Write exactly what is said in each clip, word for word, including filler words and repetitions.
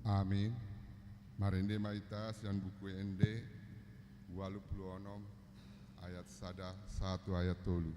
Amin. Marende ma hita sian Buku Ende ualu pulu onom ayat sada sahat tu ayat tolu.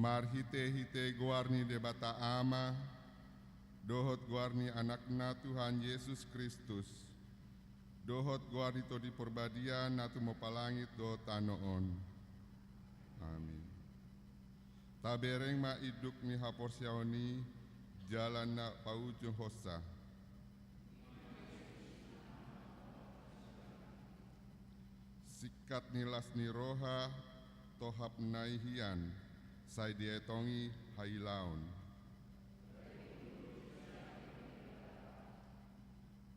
Marhitehite goar ni Debata Ama, dohot goar ni Anakna Tuhan Jesus Kristus, dohot goar ni Tondi Parbadia na tumompa langit dohot tano on. Amin. Tabereng ma induk ni haporseaon i jala na paujungkonsa. Singkat ni las ni roha, tohap na i hian, sai dietongi hailaon.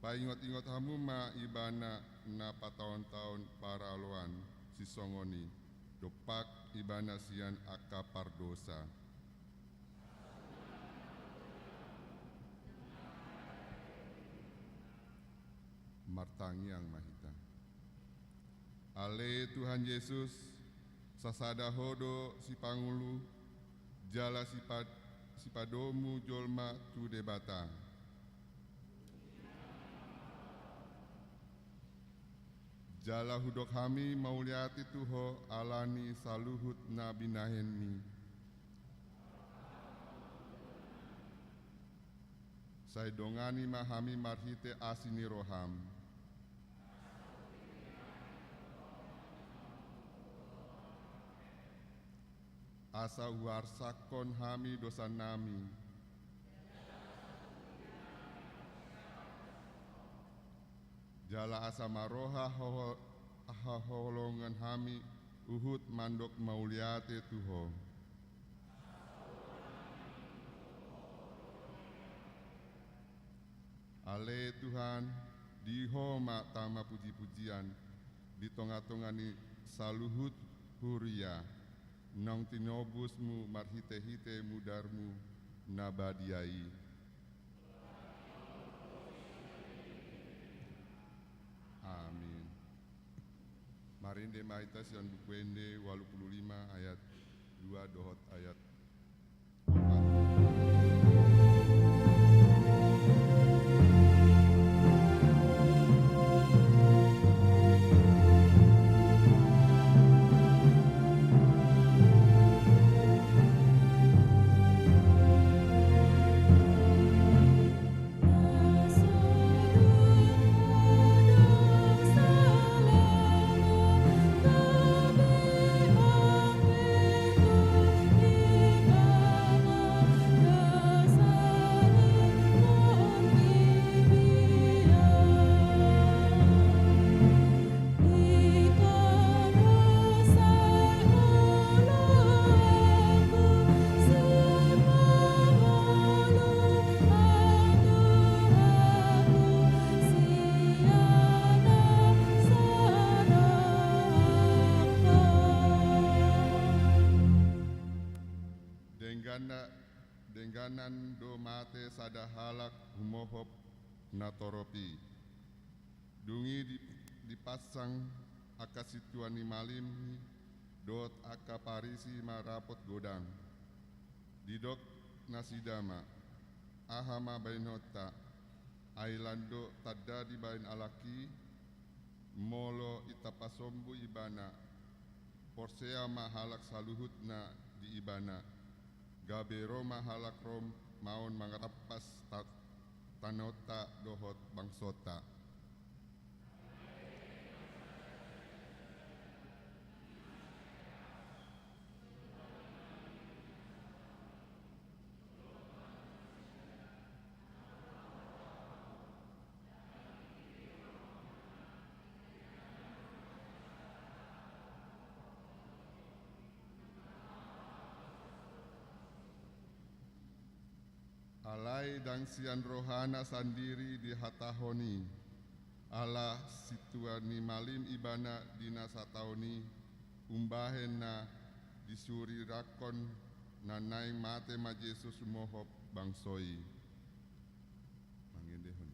Paingot-ingot hamu ma Ibana na pataon-taon paraloan sisongon i, dompak Ibana sian angka pardosa. Martangiang ma hita. Ale Tuhan Jesus, sasada Ho do sipangolu jala sipa-, sipadomu jolma tu Debata. Jala hudok hami mauliate tu Ho ala ni saluhut na binahenMi. Sai dongani ma hami marhite asi ni rohaM. Asa huarsakhon hami dosanami. Jala asa marroha hoho-, haholongan hami huhut mandok mauliate tu Ho. Ale Tuhan, di Ho ma tama puji-pujian di tonga-tonga ni saluhut huria, naung tinobusMu marhite-hite mudarMu na badia i. Amin. Marende ma hita sian Buku Ende ualu pulu lima ayat dua dohot ayat opat. Sian do mate sada halak humohop na torop i. Dung i di-, dipansang angka sintua ni malim i dohot angka Parisi marapot godang. Didok nasida ma, "Aha ma baenonta? Ai lan do tanda dibaen halak i, molo i tapasombu ibana, porsea ma halak saluhutna di ibana, gabe ro ma halak Rom maon mangarampas ta-, tanoonta dohot bangsonta." Alai ndang sian rohana sandiri dihatahon i, ala sintua ni malim ibana di na sataon i, umbahen na disurirangkon na naeng mate ma Jesus humohop bangso i. Mangendehon.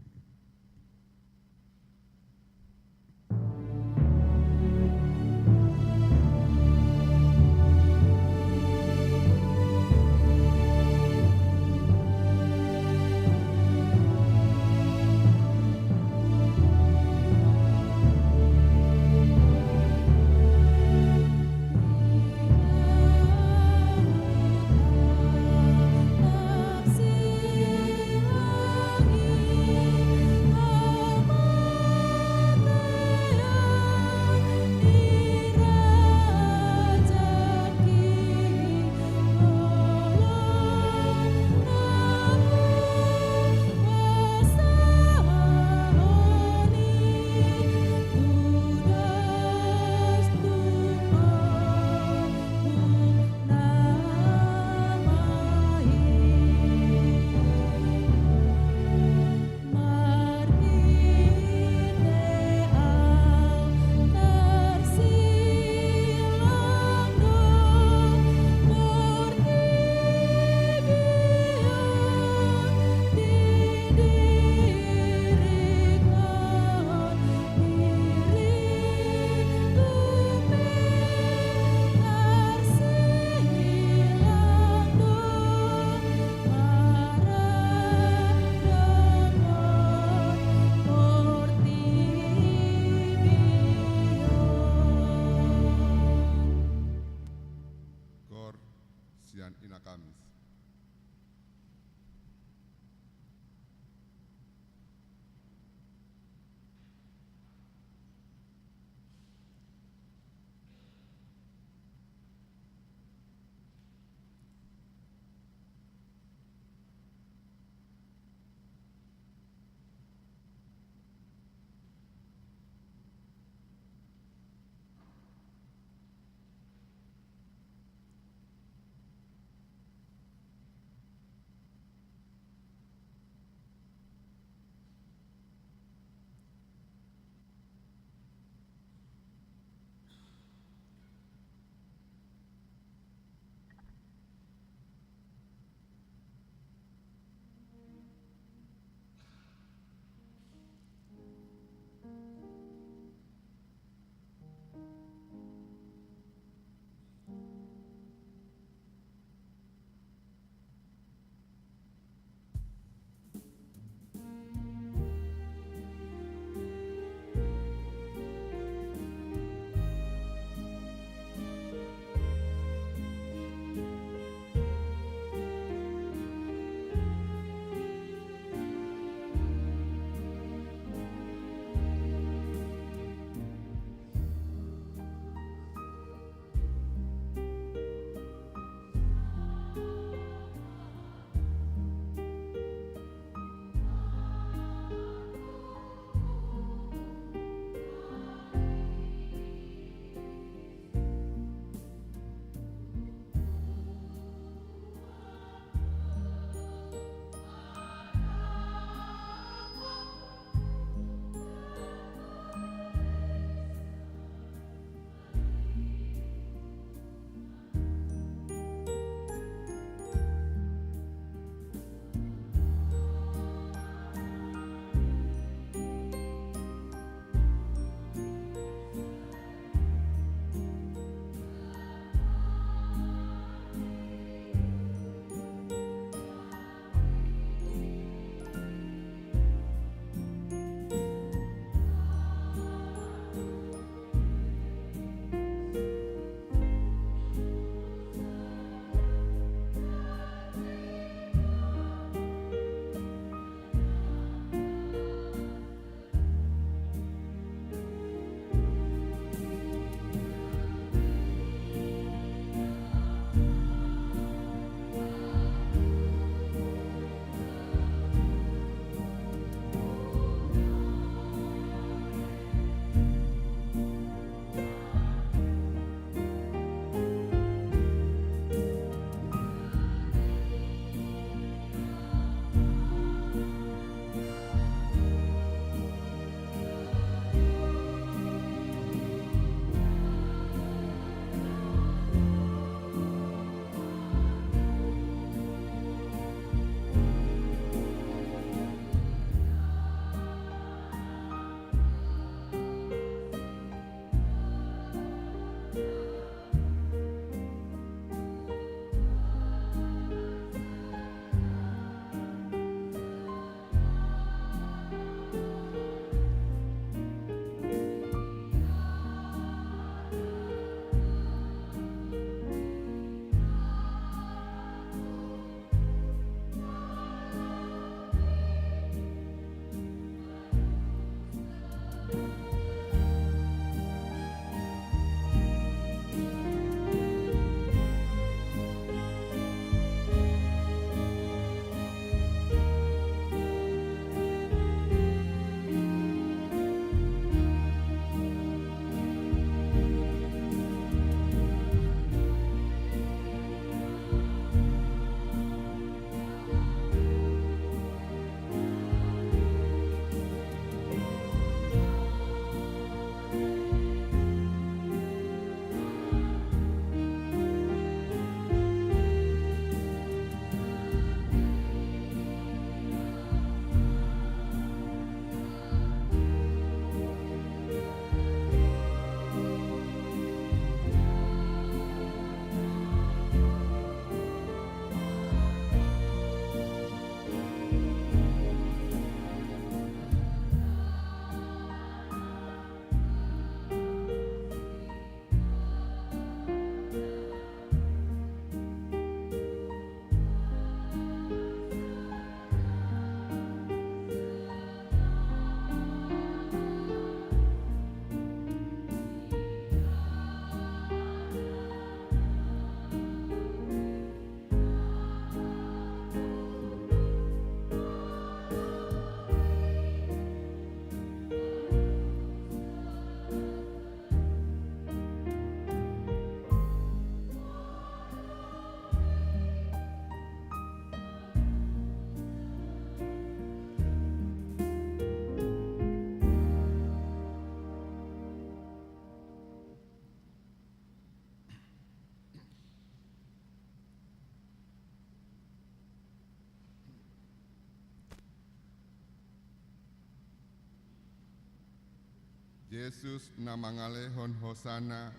Jesus na mangalehon hosana,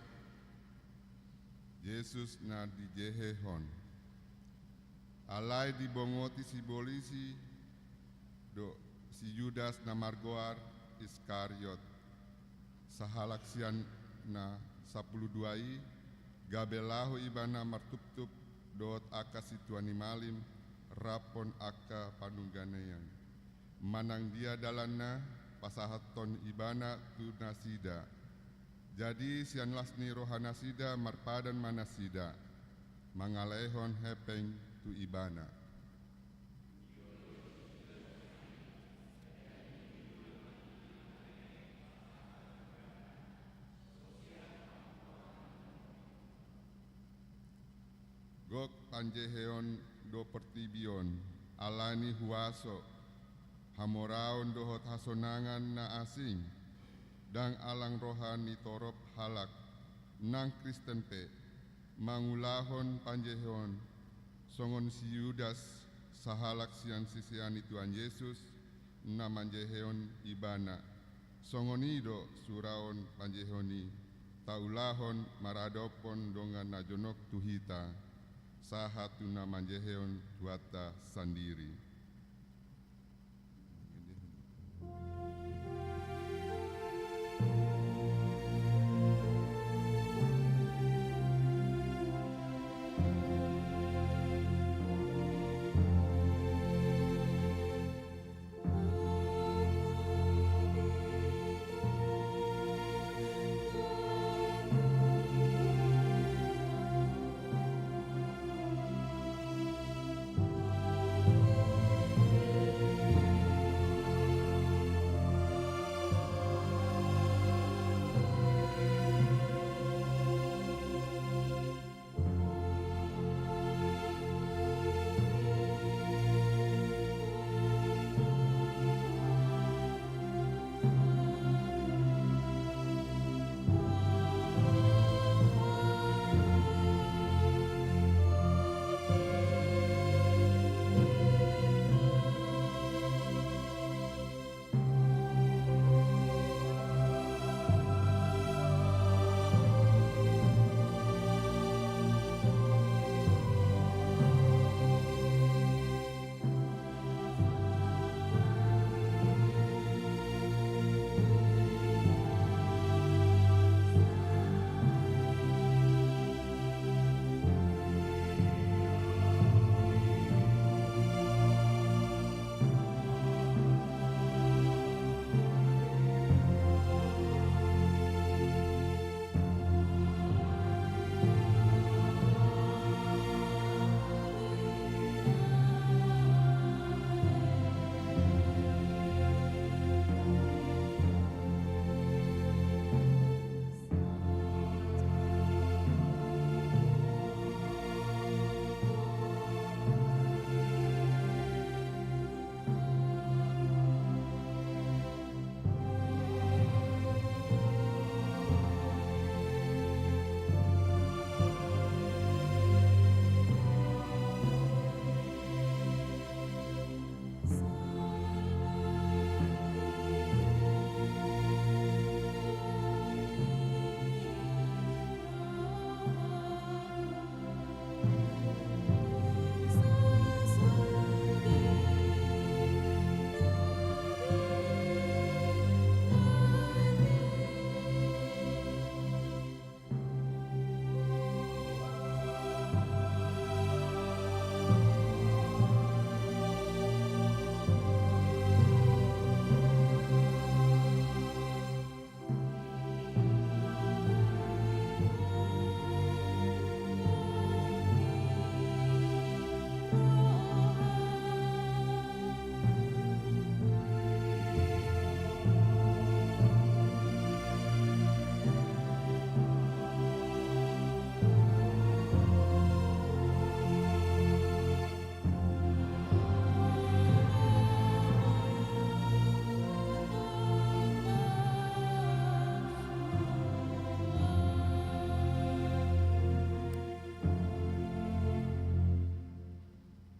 Jesus na dijehehon. Alai dibongoti sibolis i do si Judas na margoar Iskariot, sahalak sian na sampulu dua i, gabe laho ibana martuptup dohot angka sintua ni malim rap dohot angka panungganian, manang dia dalanna pasahathon ibana tu nasida. Jadi sian las ni rohanasida marpadan ma nasida, mangalehon hepeng tu ibana. Gok panjeheon do portibi on, alani huaso, hamoraon dohot hasonangan na asing, ndang alang roha ni torop halak, nang Kristen pe, mangulahon panjeheon, songon si Judas, sahalak sian sisean ni Tuhan Jesus, na manjehehon ibana. Songon i do suraon panjeheon i, taulahon maradophon dongan na jonok tu hita, sahat tu na manjehehon Tuhanta sandiri.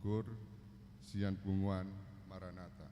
Kur sian punguan Maranatha.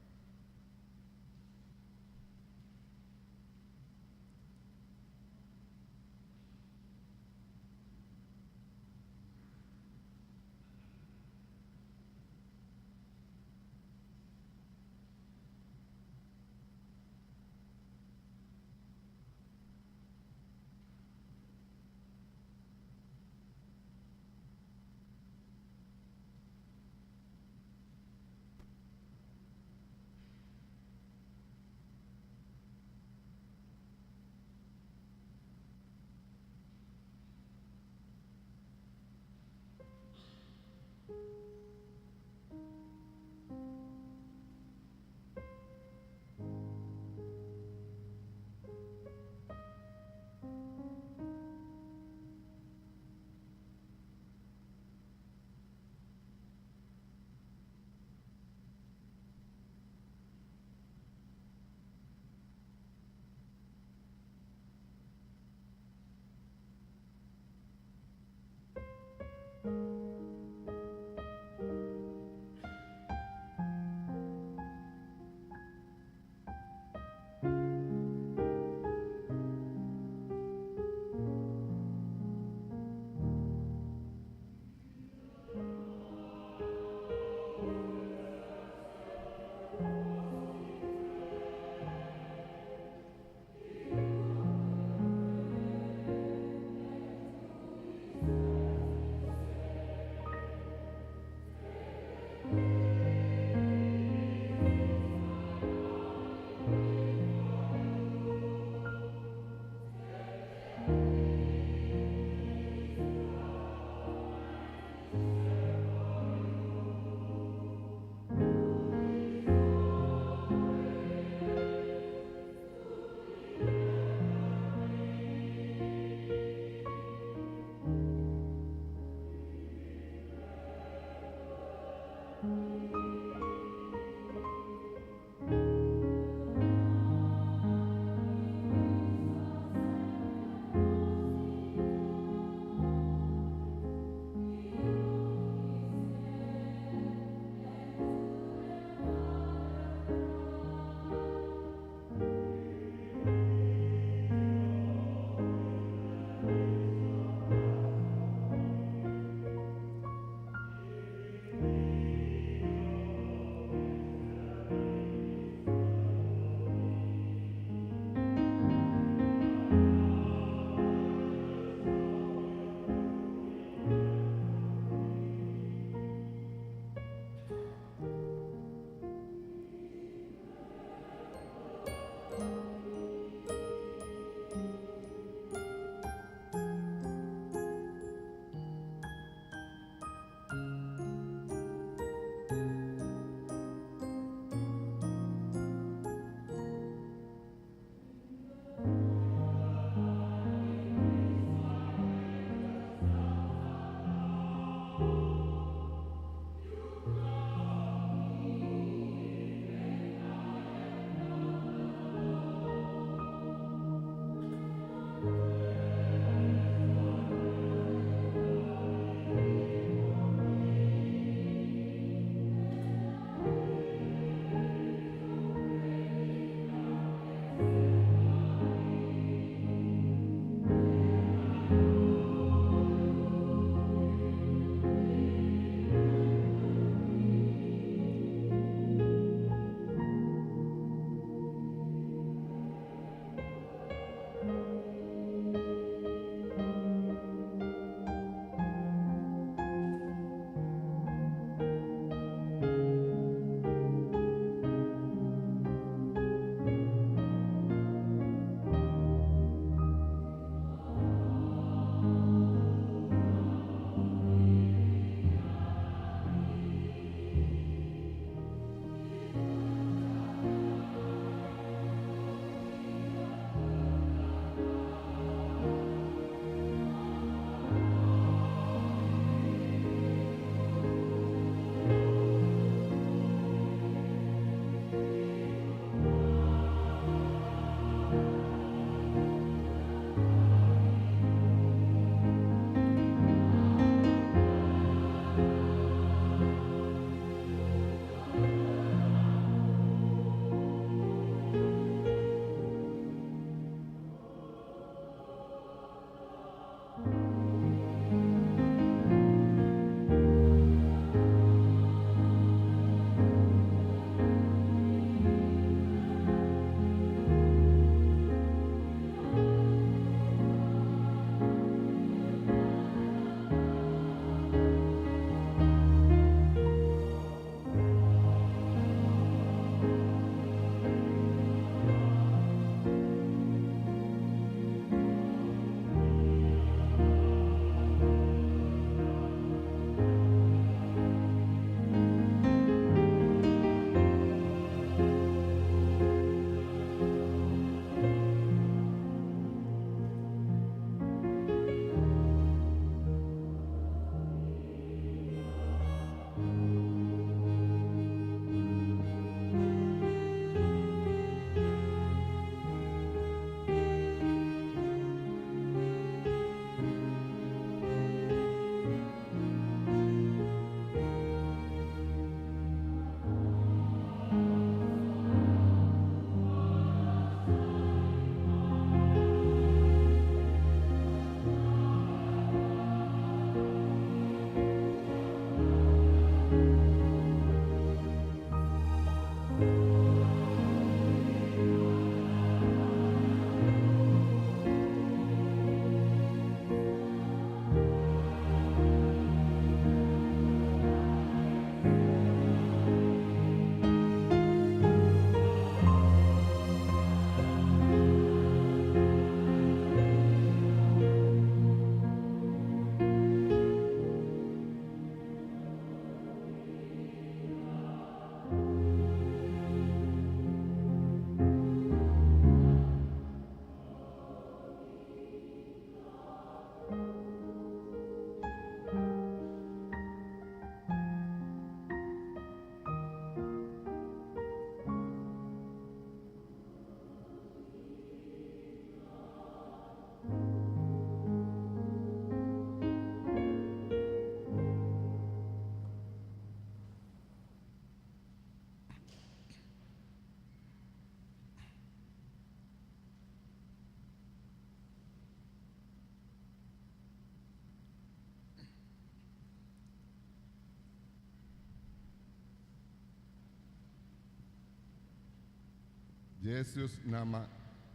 Jesus na ma-,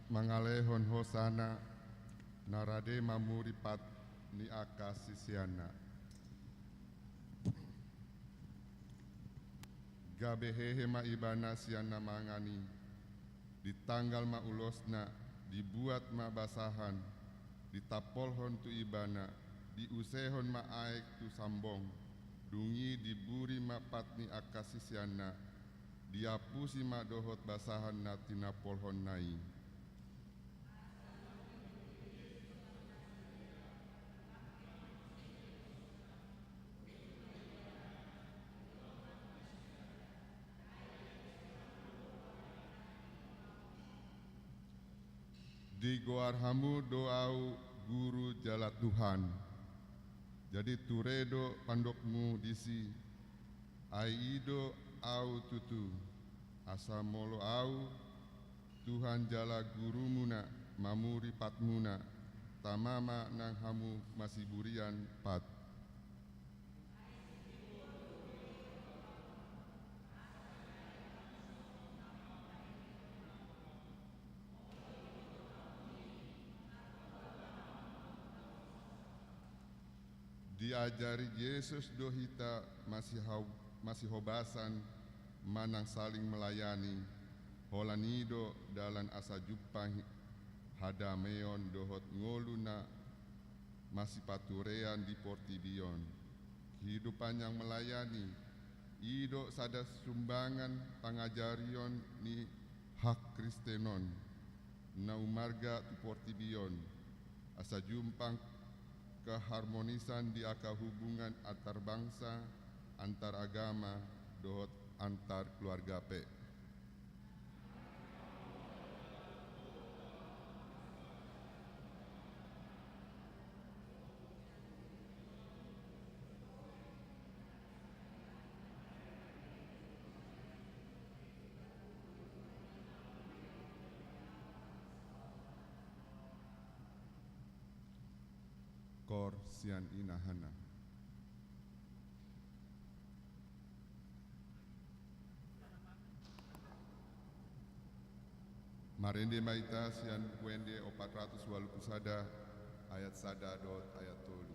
mangalehon hosana, na rade mamuri pat ni angka siseanna. Gabe hehe ma ibana sian na mangan i, ditanggal ma ulosna, dibuat ma basahan, ditampolhon tu ibana, diusehon ma aek tu sambong, dung i diburi ma pat ni angka siseanna, diapusi ma dohot basahan na tinampolhonna i. Digoar hamu do ahu Guru jala Tuhan. Jadi ture do pandokmu disi, ai i do ahu tutu, asa molo ahu, Tuhan jala Gurumuna, mamuri patmuna, tama ma nang hamu masiburian pat. Diajari Jesus do hita masiho-, masihobasan manang saling melayani, holan i do dalan asa jumpang hi-, hadameon dohot ngolu na masipaturean di portibi on. Kehidupan yang melayani, i do sada sumbangan pangajarion ni hakristenon, na umarga tu portibi on, asa jumpang keharmonisan di angka hubungan antar bangsa, antar agama, dohot antar keluarga pe. Koor sian ina Hana. Marende ma hita sian Buku Ende opat ratus ualu pulu sada, ayat sada dohot ayat tolu.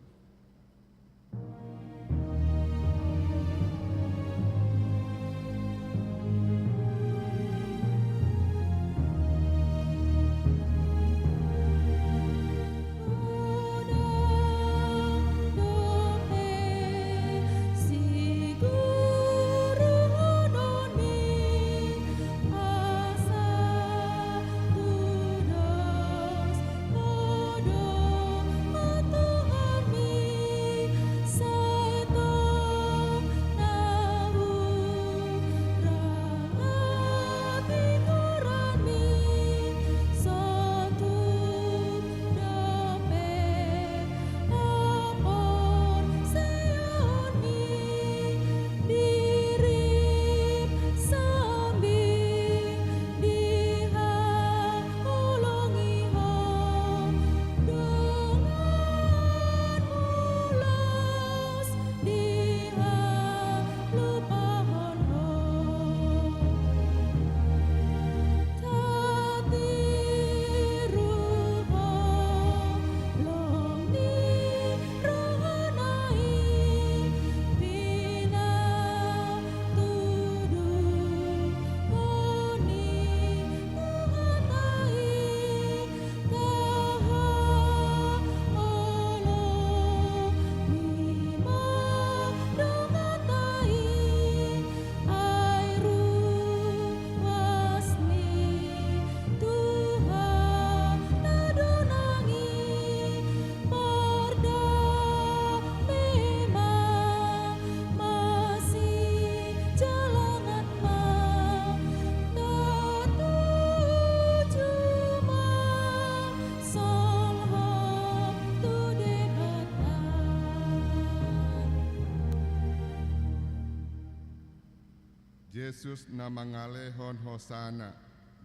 Jesus na mangalehon hosana,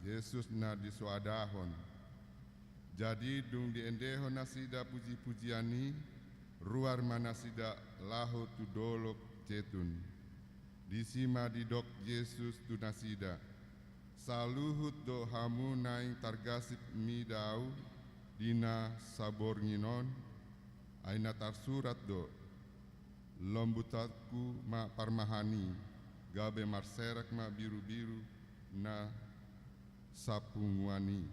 Jesus na disoadahon. Jadi dung diendehon nasida puji-pujian i, ruar ma nasida laho tu dolok Jetun. Disi ma didok Jesus tu nasida, Saluhut do hamu naeng targasip mida ahu di na saborngin on, ai na tarsurat do: Lombutanku ma parmahan i, gabe marserak ma birubiru na sapunguan i.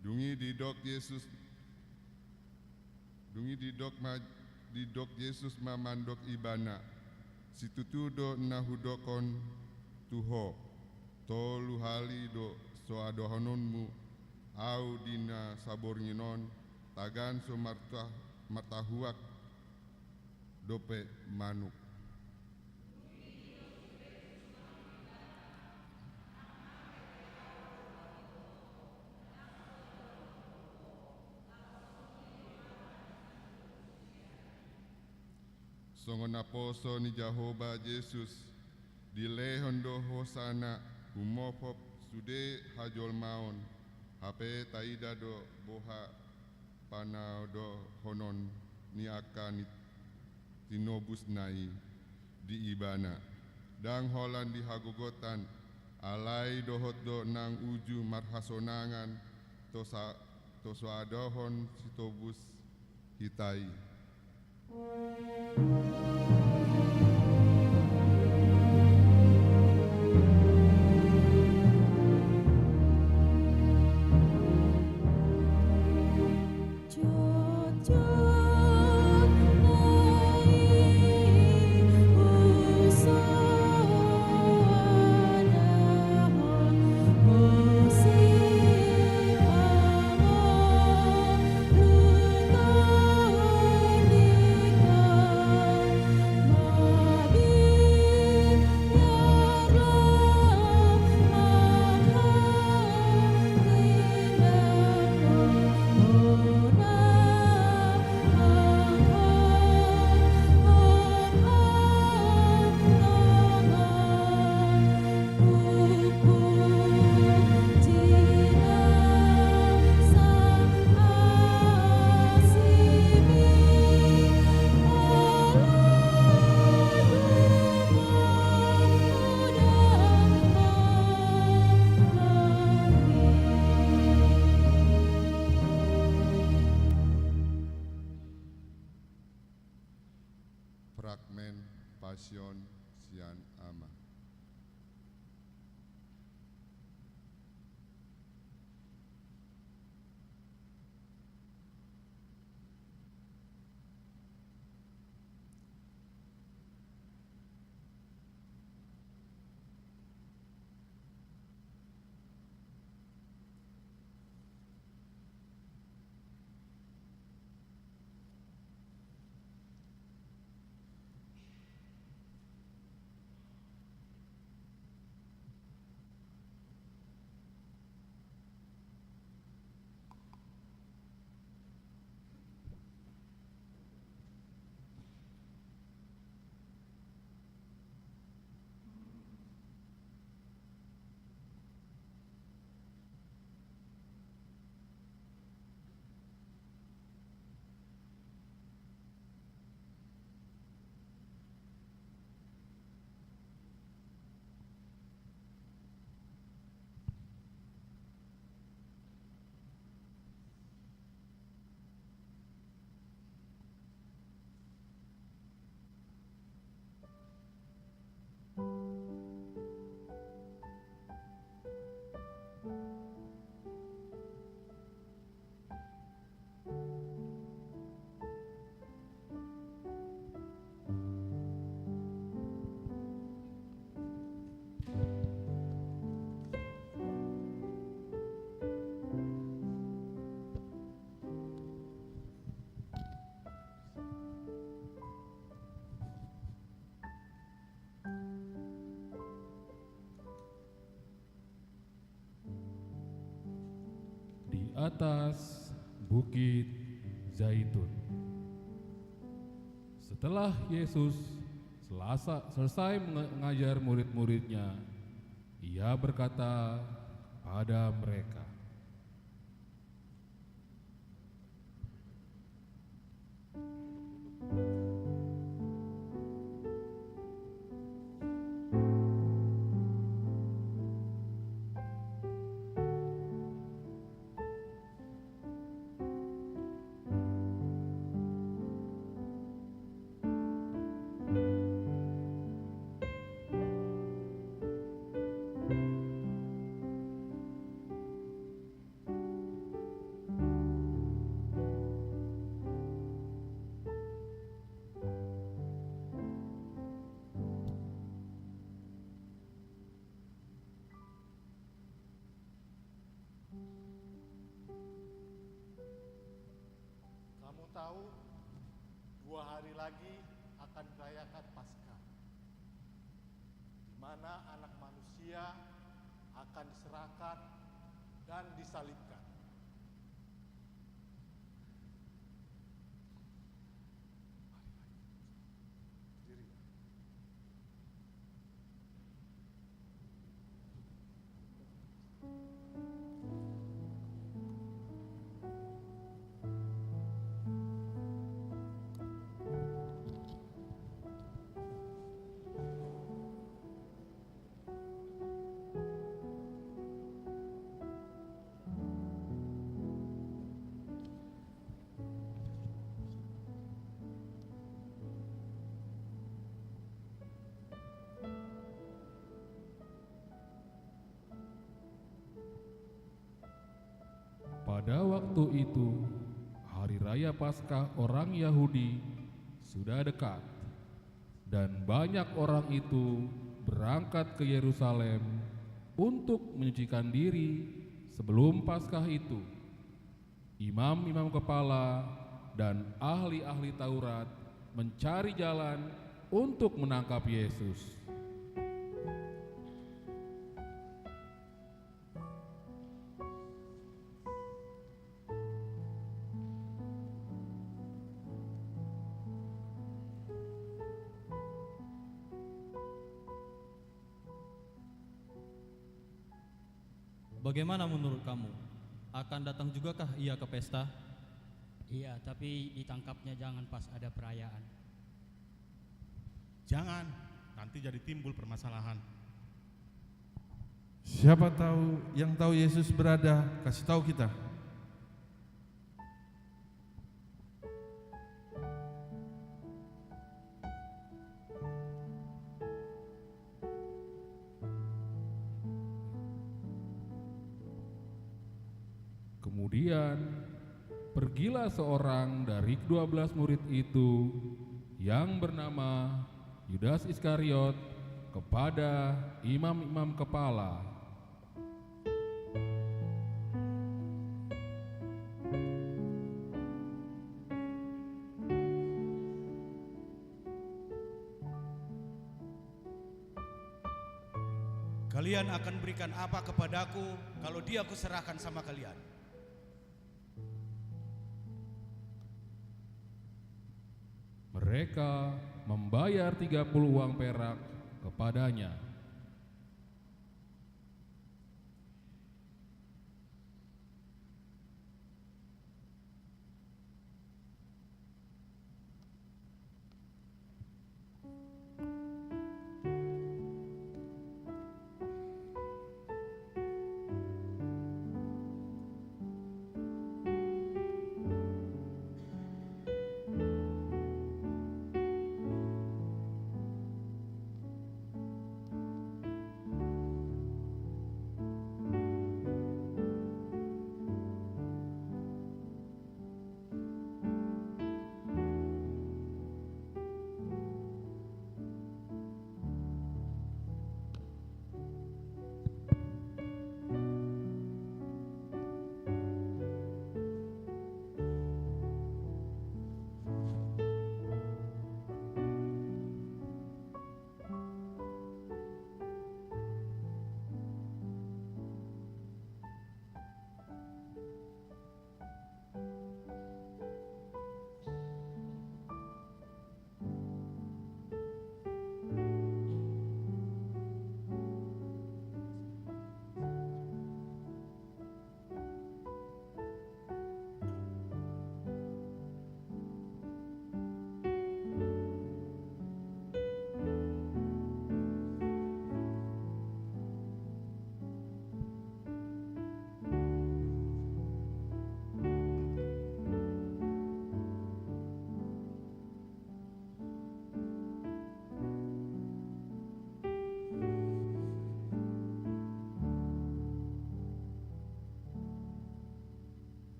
Dung i didok Jesus, dung i didok ma, didok Jesus ma mandok ibana: Situtu do na hudokkon tu ho, tolu hali do so adohononmu ahu di na saborngin on, tagan so marta-, martahuak dope manuk. Songon naposo ni Jahowa Jesus, dilehon do hosana humopop sude hajolmaon, hape taida do boha panadohonon ni angka ni tinobusna i di ibana. Ndang holan di hagogotan, alai dohot do nang uju marhasonangan, to sa-, to so adohon sitobus hita i. Fragmen Pasion sian Ama. Di atas Bukit Zaitun. Setelah Yesus selasa-, selesai menge-, mengajar murid-muridnya, Ia berkata pada mereka, tahu, dua hari lagi akan dirayakan Paskah, di mana Anak Manusia akan diserahkan dan disalibkan. Dirilah. Pada waktu itu, hari raya Paskah orang Yahudi sudah dekat, dan banyak orang itu berangkat ke Yerusalem untuk menyucikan diri sebelum Paskah itu. Imam-imam kepala dan ahli-ahli Taurat mencari jalan untuk menangkap Yesus. Bagaimana menurut kamu? Akan datang jugakah ia ke pesta? Iya, tapi ditangkapnya jangan pas ada perayaan. Jangan, nanti jadi timbul permasalahan. Siapa tahu, yang tahu Yesus berada, kasih tahu kita. Kemudian, pergilah seorang dari kedua belas murid itu, yang bernama Yudas Iskariot, kepada imam-imam kepala. Kalian akan berikan apa kepadaku, kalau dia kuserahkan sama kalian? Mereka membayar tiga puluh uang perak kepadanya.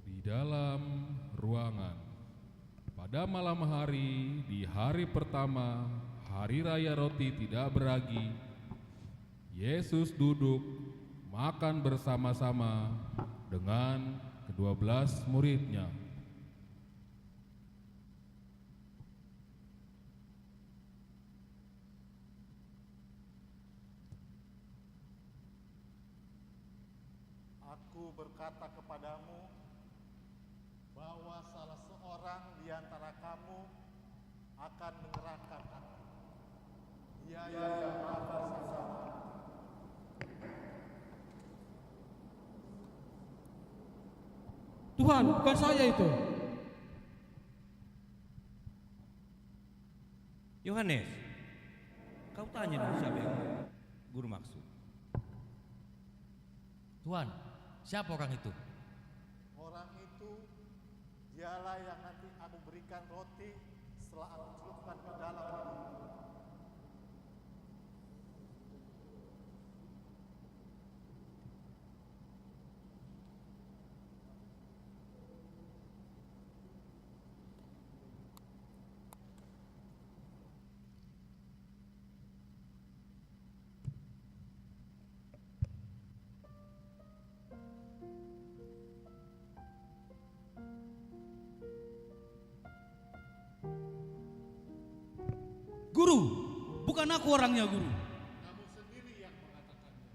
Di dalam ruangan. Pada malam hari, di hari pertama, hari raya roti tidak beragi, Yesus duduk makan bersama-sama dengan kedua belas muridnya. Aku berkata kepadamu bahwa salah seorang di antara kamu akan menyerahkan aku. Ia yang akan saya. Tuhan, bukan saya itu. Yohanes, kau tanya dulu siapa yang Guru maksud. Tuhan, siapa orang itu? Orang itu, dialah yang nanti aku berikan roti setelah aku celupkan ke dalam mulutnya. Guru, bukan aku orangnya, Guru. Kamu sendiri yang mengatakannya.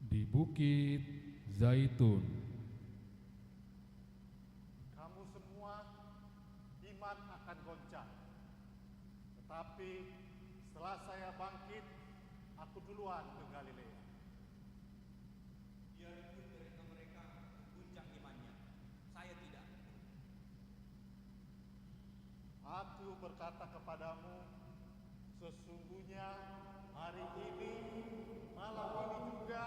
Di Bukit Zaitun. Kamu semua, iman akan goncang. Tetapi setelah saya bangkit, aku duluan ke Galilea. Biarpun mereka-mereka goncang imannya, saya tidak. Aku berkata kepadamu, sesungguhnya hari ini, malam ini juga,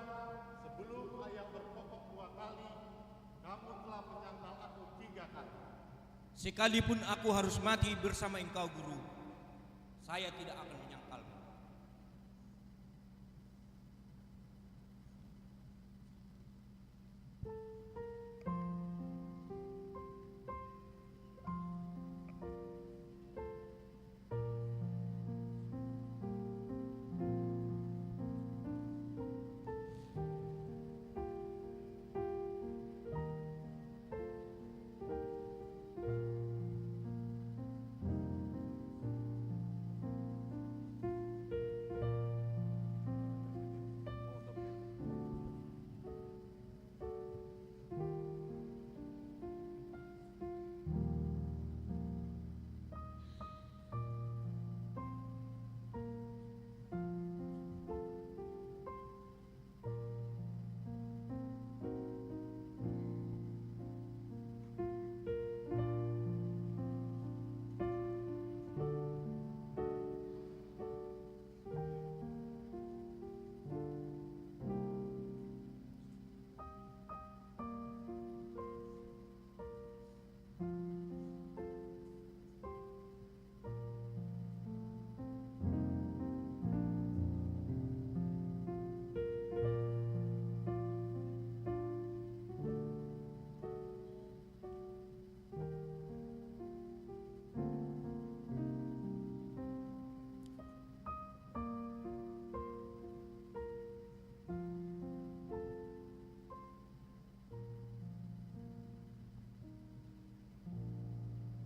sebelum ayam berkokok dua kali, kamu telah menyangkal aku tiga kali. Sekalipun aku harus mati bersama engkau, Guru, saya tidak akan menyangkalmu.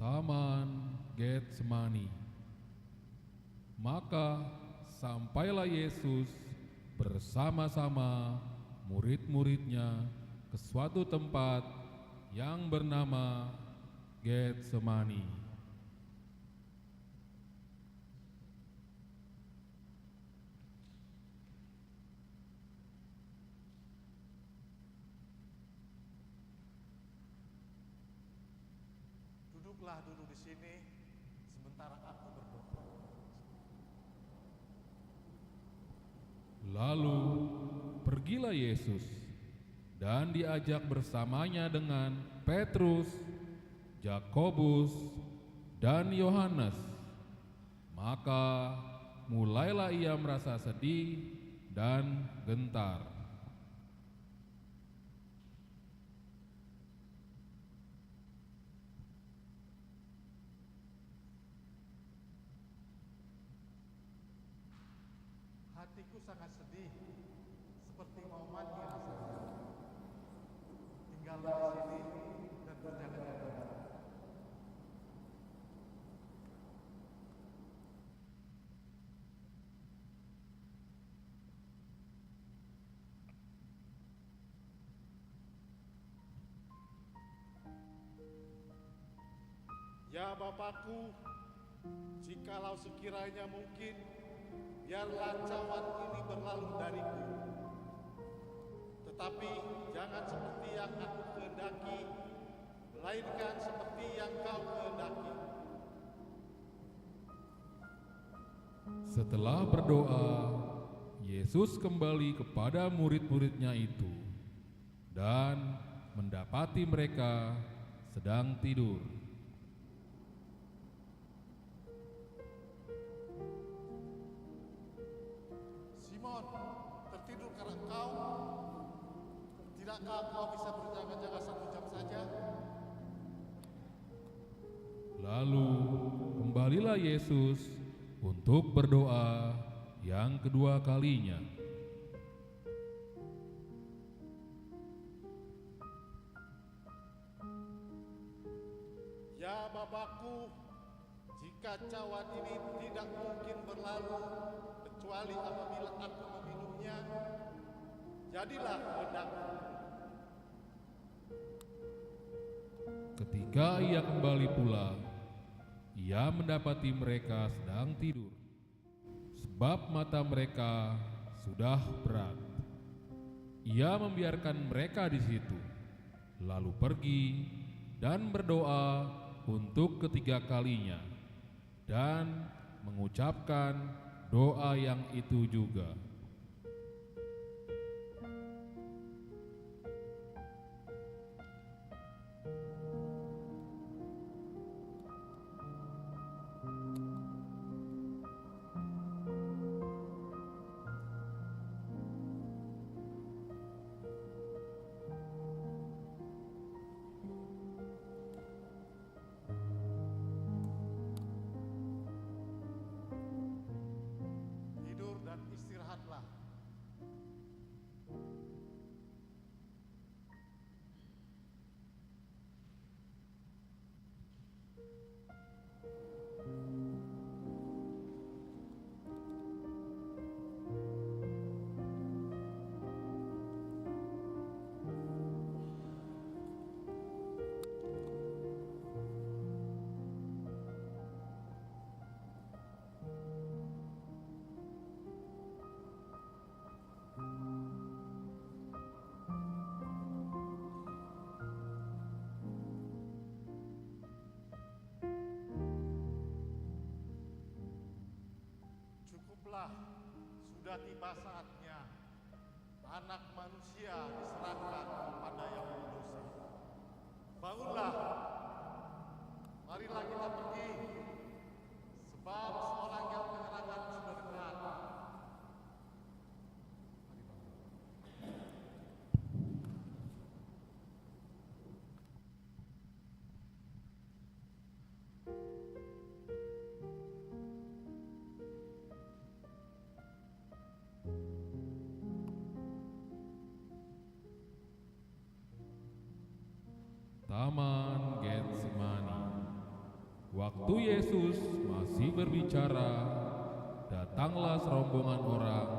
Taman Getsemani. Maka sampailah Yesus bersama-sama murid-muridnya ke suatu tempat yang bernama Getsemani. Duduklah dulu di sini, sementara aku berdoa. Lalu pergilah Yesus dan diajak bersamanya dengan Petrus, Jakobus, dan Yohanes. Maka mulailah ia merasa sedih dan gentar. Hatiku sangat sedih, seperti mau mati rasanya. Tinggallah di sini dan berjaga-jaga. Ya Bapakku, jikalau sekiranya mungkin, biarlah cawan ini berlalu dariku. Tetapi jangan seperti yang aku kehendaki, melainkan seperti yang kau kehendaki. Setelah berdoa, Yesus kembali kepada murid-muridnya itu dan mendapati mereka sedang tidur. Simon, tertidur karena engkau? Tidakkah engkau bisa berjaga-jaga satu jam saja? Lalu kembalilah Yesus untuk berdoa yang kedua kalinya. Ya Bapakku, jika cawan ini tidak mungkin berlalu kecuali apabila aku meminumnya, jadilah kehendakmu. Ketika ia kembali pula, ia mendapati mereka sedang tidur, sebab mata mereka sudah berat. Ia membiarkan mereka di situ, lalu pergi dan berdoa untuk ketiga kalinya, dan mengucapkan doa yang itu juga. Tidur dan istirahatlah. Cukuplah, sudah tiba saatnya Anak Manusia diserahkan kepada yang berdosa. Bangunlah, marilah kita pergi, sebab seorang yang menyerangan sudah dekat. Taman Getsemani. Waktu Yesus masih berbicara, datanglah serombongan orang,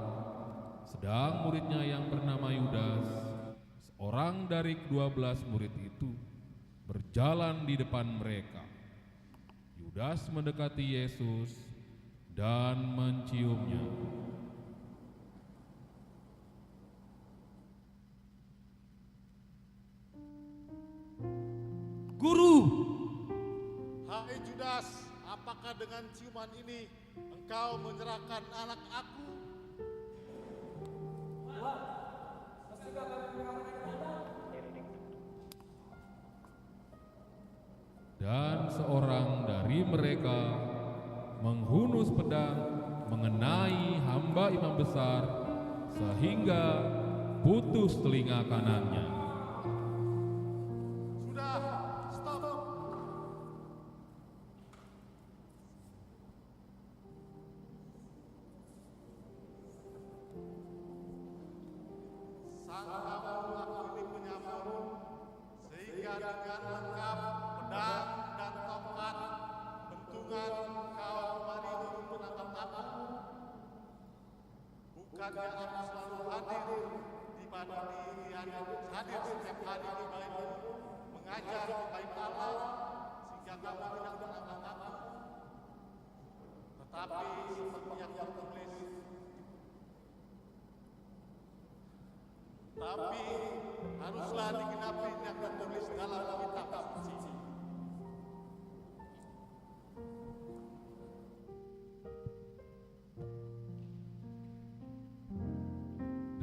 sedang muridnya yang bernama Yudas, seorang dari kedua belas murid itu, berjalan di depan mereka. Yudas mendekati Yesus dan menciumnya. Guru! Hai Judas, apakah dengan ciuman ini engkau menyerahkan anak aku? Dan seorang dari mereka menghunus pedang mengenai hamba imam besar, sehingga putus telinga kanannya. Sudah, stop. Sangkamu aku ini penyamur, sehingga dengan lengkap pedang dan tongkat, bentungan kau kemari untuk menangkap aku? Bukannya aku selalu hadir di, di, di, hadir setiap hari di baitmu, mengajar di bait Allah, sehingga kamu tidak menangkap aku? Tetapi seperti yang tertulis, tapi haruslah digenapi yang tertulis dalam kitab suci.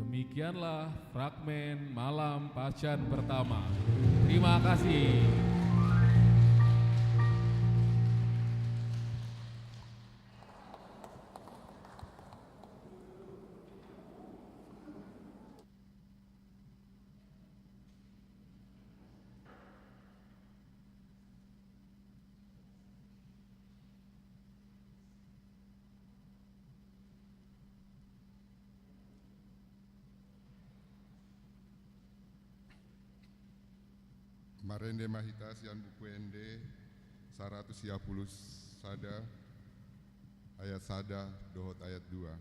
Demikianlah fragmen malam Pascan pertama. Terima kasih. Marende ma hita sian Buku Ende saratus sia pulu sada, ayat sada dohot ayat dua.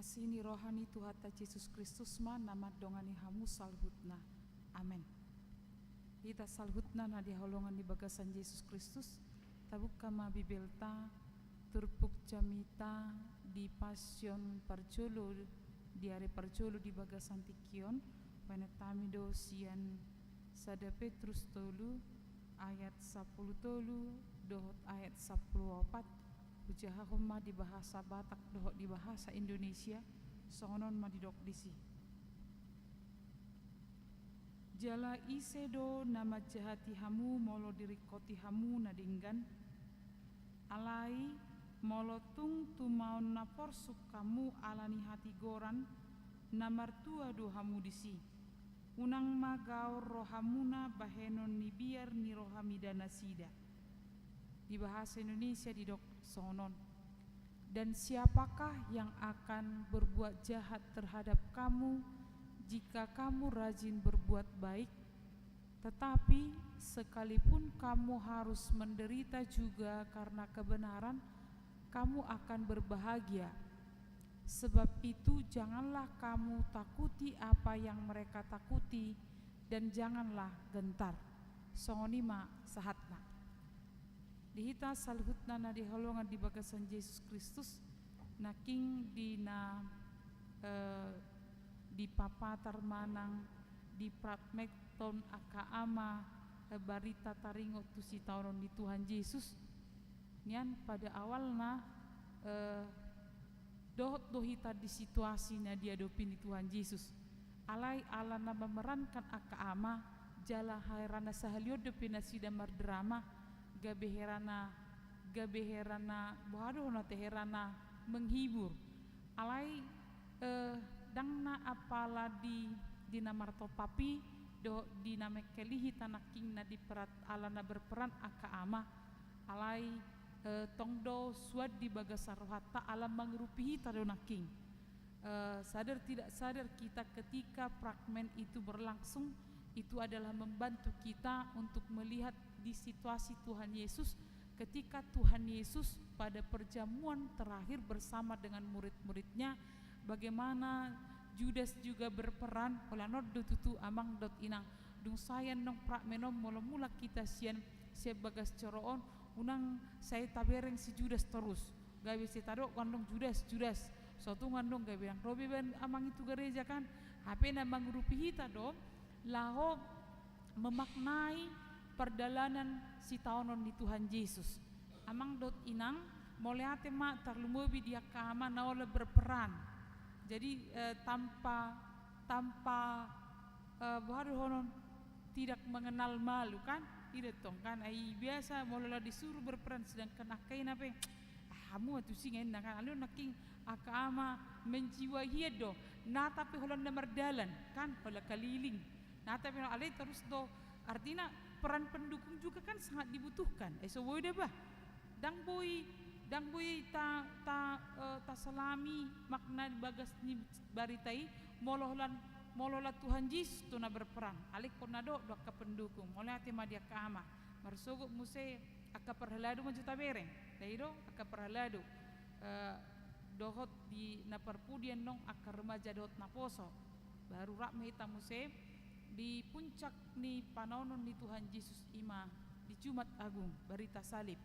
Asi ni roha ni Tuhanta Jesus Kristus ma na mandongani hamu saluhutna. Amen. Hita saluhutna na di haholongan ni bagasan Jesus Kristus, tabuka ma Bibelta, turpuk jamita di Passion parjolo, di ari parjolo di bagasan tingki on, baen hami do sian sada Petrus tolu, Ayat sampulu tolu dohot ayat sampulu opat, hujahahon ma di bahasa Batak dohot di bahasa Indonesia, songon on ma didok disi. Jala ise do na manjahati hamu molo diringkoti hamu na denggan? Alai molo tung tumaon na porsuk hamu ala ni hatigoran, na martua do hamu disi. Unang ma gaor rohamuna bahenon ni biar ni roha mida nasida. Di bahasa Indonesia didok songon on. Dan siapakah yang akan berbuat jahat terhadap kamu jika kamu rajin berbuat baik? Tetapi sekalipun kamu harus menderita juga karena kebenaran, kamu akan berbahagia. Sebab itu, janganlah kamu takuti apa yang mereka takuti, dan janganlah gentar. Songon i ma sahatna. Di hita saluhutna na di holongan di bagasan Jesus Kristus, nangkin di na, eh, dipapatar manang dipragmenthon angka ama, eh, barita taringot tu sitaonon ni Tuhan Jesus. Nian pada awalna, eh, dohot do hita di situasi na diadopi ni Tuhan Jesus. Alai ala na memerankan angka ama, jala hera na sahali on dope nasida mardrama, gabe hera na, gabe hera na, boha do hona te, hera na menghibur. Alai, eh, ndang na apala di, di na martompap i, dohot di na mengkeli hita nangkin na diperat ala na berperan angka ama. Alai, eh, tong do suan di bagasan rohanta ala mangurupi hita do nangkin. Eh, sadar tidak sadar kita ketika fragmen itu berlangsung, itu adalah membantu kita untuk melihat di situasi Tuhan Yesus, ketika Tuhan Yesus pada perjamuan terakhir bersama dengan murid-muridnya, bagaimana Judas juga berperan. Holan on do tutu amang dohot inang, dung sae annon fragmen on, molo mulak hita sian, sian bagas joro on, unang sai tabereng si Judas torus. Gabe sai tadok annon Judas, Judas. So tung annon gabe ndang ro be amang i tu gareja kan. Hape na mangurupi hita do laho memaknai pardalanan sitaonon ni Tuhan Jesus. Amang dohot inang, mauliate ma tarlumobi di angka ama na olo berperan. Jadi, eh, tanpa, tanpa, eh, boha do honon, tidak mengenal malu kan? I do tong kan? Ai biasa molo disuruh berperan, sedangkan angka i na pe, "Ah, hamu ma tusi nga inna kan?" Alai nangkin angka ama menjiwai hian do. Nata pe holan na mardalan kan? Holan kaliling. Nata pe alai torus do, artina peran pendukung juga kan sangat dibutuhkan. Eh, so boi da bah. Ndang boi, ndang boi ta, ta, eh, tasalami makna di bagas ni barita i, molo holan, molo holan Tuhan Jesus tu na berperan. Alai ingkon na dohot do angka pendukung. Mauliate ma di angka ama. Marsogot muse angka parhalado ma jo tabereng. Dai do, angka parhalado. Eh, dohot di na parpudi annon angka remaja dohot naposo. Baru rap ma hita muse di puncak ni panaonon ni Tuhan Jesus, i ma di Jumat Agung, barita salib.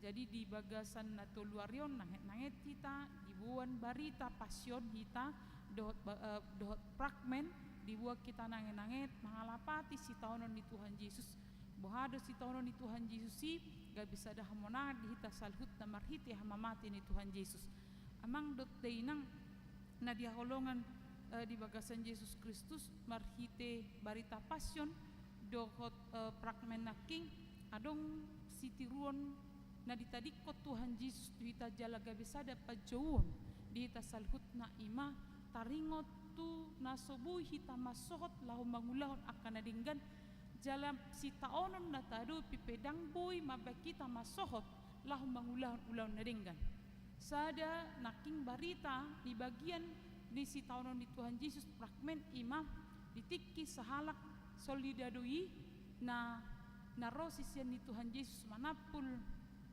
Jadi di bagasan na tolu ari on, nanget-nanget hita, diboan barita pasion hita, dohot ba-, eh, dohot fragmen, diboan hita nanget-nanget mangalapati sitaonon ni Tuhan Jesus. Boha do sitaonon ni Tuhan Jesus i, gabe sada hamonangan di hita saluhutna marhite hamamate ni Tuhan Jesus. Amang dohot dainang, na di haholongan, eh, di bagasan Jesus Kristus, marhite barita pasion dohot, eh, fragmen nangkin, adong sitiruon na ditadingkon Tuhan Jesus tu hita jala gabe sada panjouon di hita saluhutna, i ma taringot tu na so boi hita mansohot laho mangulahon angka na denggan, jala sitaonon na taadopi pe ndang boi mambahen hita mansohot laho mangulahon ulaon na denggan. Sada nangkin barita di bagian ni sitaonon ni Tuhan Jesus, fragmen, i ma di tingki sahalak soldadu i na, na ro sisean ni Tuhan Jesus manampul,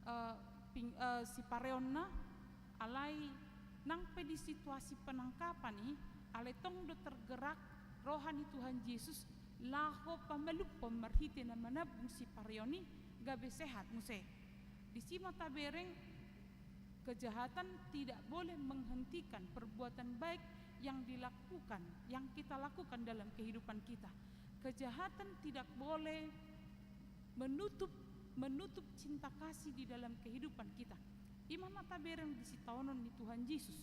eh, ping-, eh, sipareonna, alai nang pe di situasi penangkapan i, alai tong do tergerak roha ni Tuhan Jesus laho pamalumhon marhite na manambung sipareon i gabe sehat muse. Disi ma tabereng, kejahatan tidak boleh menghentikan perbuatan baik yang dilakukan, yang kita lakukan dalam kehidupan kita. Kejahatan tidak boleh menutup, menutup cinta kasih di dalam kehidupan kita. I ma na tabereng di sitaonon ni Tuhan Jesus.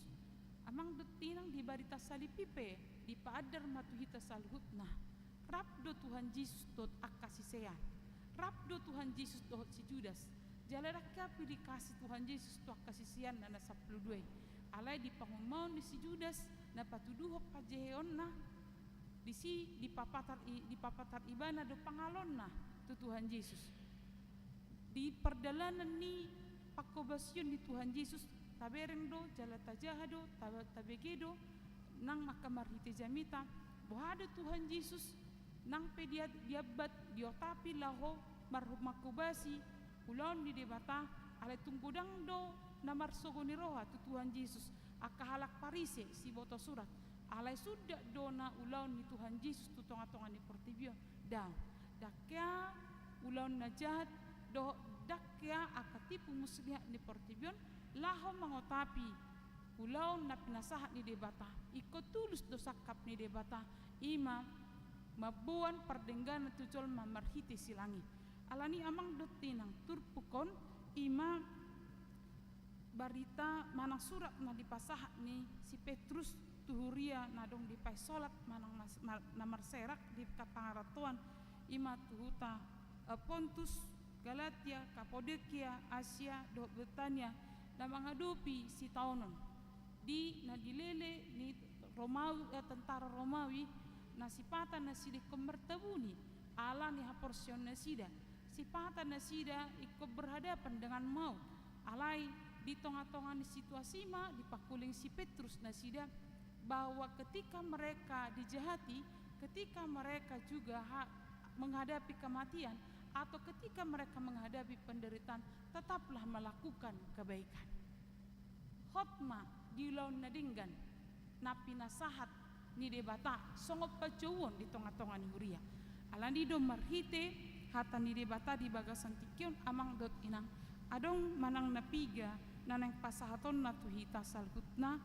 Amang dohot inang, di barita salib i pe dipaandar ma tu hita saluhutna. Rap do Tuhan Jesus dohot angka sisean. Rap do Tuhan Jesus dohot si Judas. Jala ndang hea pilih kasih Tuhan Jesus tu angka siseanna na sampulu dua i. Alai di pangumaon ni si Judas na patuduhon panjeheonna, disi dipapatar i-, dipapatar ibana do pangalonna tu Tuhan Jesus. Di pardalanan ni pangkobasion ni Tuhan Jesus, tabereng do, jala tajaha do, ta-, tabege do, nang angka marhite jamita, boha do Tuhan Jesus, nang pe dia-, diambat, diotapi laho mar-, mangkobasi ulaon ni Debata, alai tung godang do na marsogo ni roha tu Tuhan Jesus, angka halak Parise, siboto surat. Alai sundat do na ulaon ni Tuhan Jesus tu tonga-tonga ni portibi on. Ndang, ndang hea ulaon na jahat, dohot ndang hea angka tipu muslihat ni portibi on, laho mangotapi ulaon na pinasahat ni Debata. Ingkon tulus do sangkap ni Debata, i ma mamboan pardengganan tu jolma marhite silang i. Alani amang dohot inang, turpuk on, i ma barita manang surat na dipasahat ni si Petrus tu huria na adong di paisolat manang na, na, na marserak di angka pangarantoan, i ma tu huta, eh, Pontus, Galatia, Kapadokia, Asia, dohot Betania, na mangadopi sitaonon. Di na dilele ni Romawi, eh, tentara Romawi, na sipata nasida ingkon martabuni, ala ni haporseaon nasida. Sipata nasida ingkon berhadapan dengan maut. Alai di tonga-tonga ni situasi i ma dipangkuling si Petrus nasida, bahwa ketika mereka dijahati, ketika mereka juga ha-, menghadapi kematian, atau ketika mereka menghadapi penderitaan, tetaplah melakukan kebaikan. Hot ma di ulaon na denggan na pinasahat ni Debata songon panjouon di tonga-tonga ni huria. Alani do marhite hata ni Debata di bagasan tingki on, amang dohot inang, adong manang na piga na naeng pasahatonna tu hita saluhutna,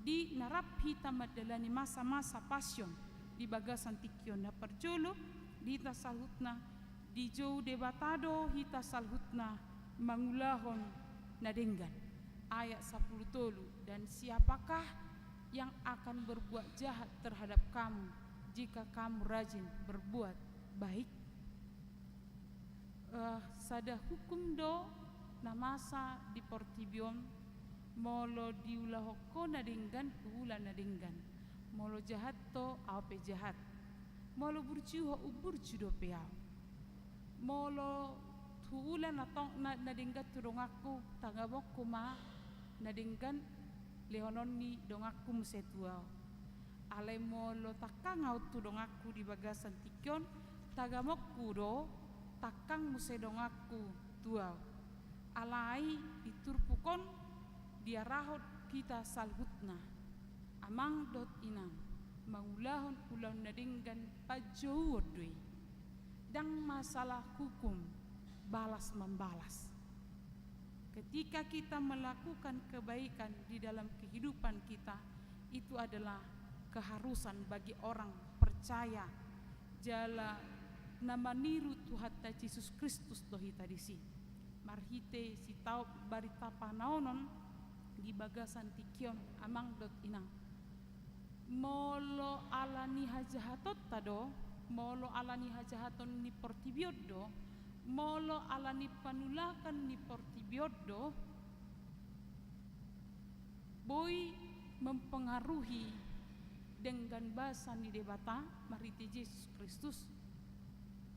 di na rap hita mandalani masa-masa pasion di bagasan tingki on. Na parjolo, di hita saluhutna, dijou Debata do hita saluhutna mangulahon na denggan. Ayat sampulu tolu, "Dan siapakah yang akan berbuat jahat terhadap kamu, jika kamu rajin berbuat baik?" Eh, sada hukum do na masa di portibi on, molo diulahon ho na denggan, huula na denggan. Molo jahat ho, ahu pe jahat. Molo burju ho, umburju dope ahu. Molo huula na tong-, na, na denggan tu donganku, tagamon ho ma na denggan lehonon ni donganku muse tu ahu. Alai molo tangkang ahu tu donganku di bagasan tingki on, tagamon ho do tangkang muse donganku tu ahu. Alai di turpuk on diarahon hita saluhutna, amang dohot inang, mangulahon ulaon na denggan panjouon do i. Ndang masalah hukum balas-membalas. Ketika kita melakukan kebaikan di dalam kehidupan kita, itu adalah keharusan bagi orang percaya, jala na maniru Tuhanta Jesus Kristus do hita disi. Marhite sitaonon barita panaonon di bagasan tingki on, amang dohot inang. Molo ala ni hajahatonta do, molo ala ni hajahaton ni portibi on do, molo ala ni panulakan ni portibi on do, boi mempengaruhi denggan basa ni Debata marhite Jesus Kristus,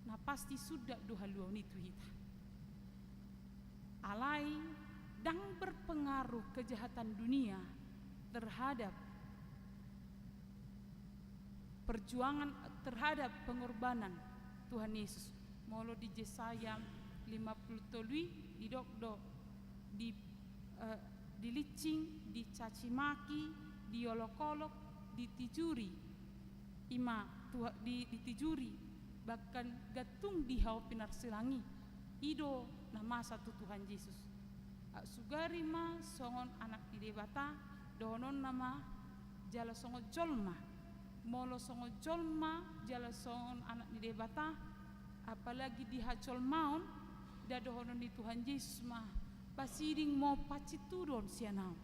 na pasti sundat do haluaon i tu hita. Alai, ndang berpengaruh kejahatan dunia terhadap perjuangan, terhadap pengorbanan Tuhan Yesus. Molo di Jesaya lima pulu tolu i didok do, di, eh, dilincing, dicaci maki, diolok-olok, ditijuri, i ma Tuha-, di, ditijuri, bahkan gantung di hau pinarsilang i. I do na masa tu Tuhan Jesus. Aut sugari ma songon anak ni Debata, dohononna ma jala songon jolma. Molo songon jolma jala songon anak ni Debata, Apalagi di hajolmaon, da dohonon ni Tuhan Jesus ma, pasiding ma on, pasintudu on sian ahu.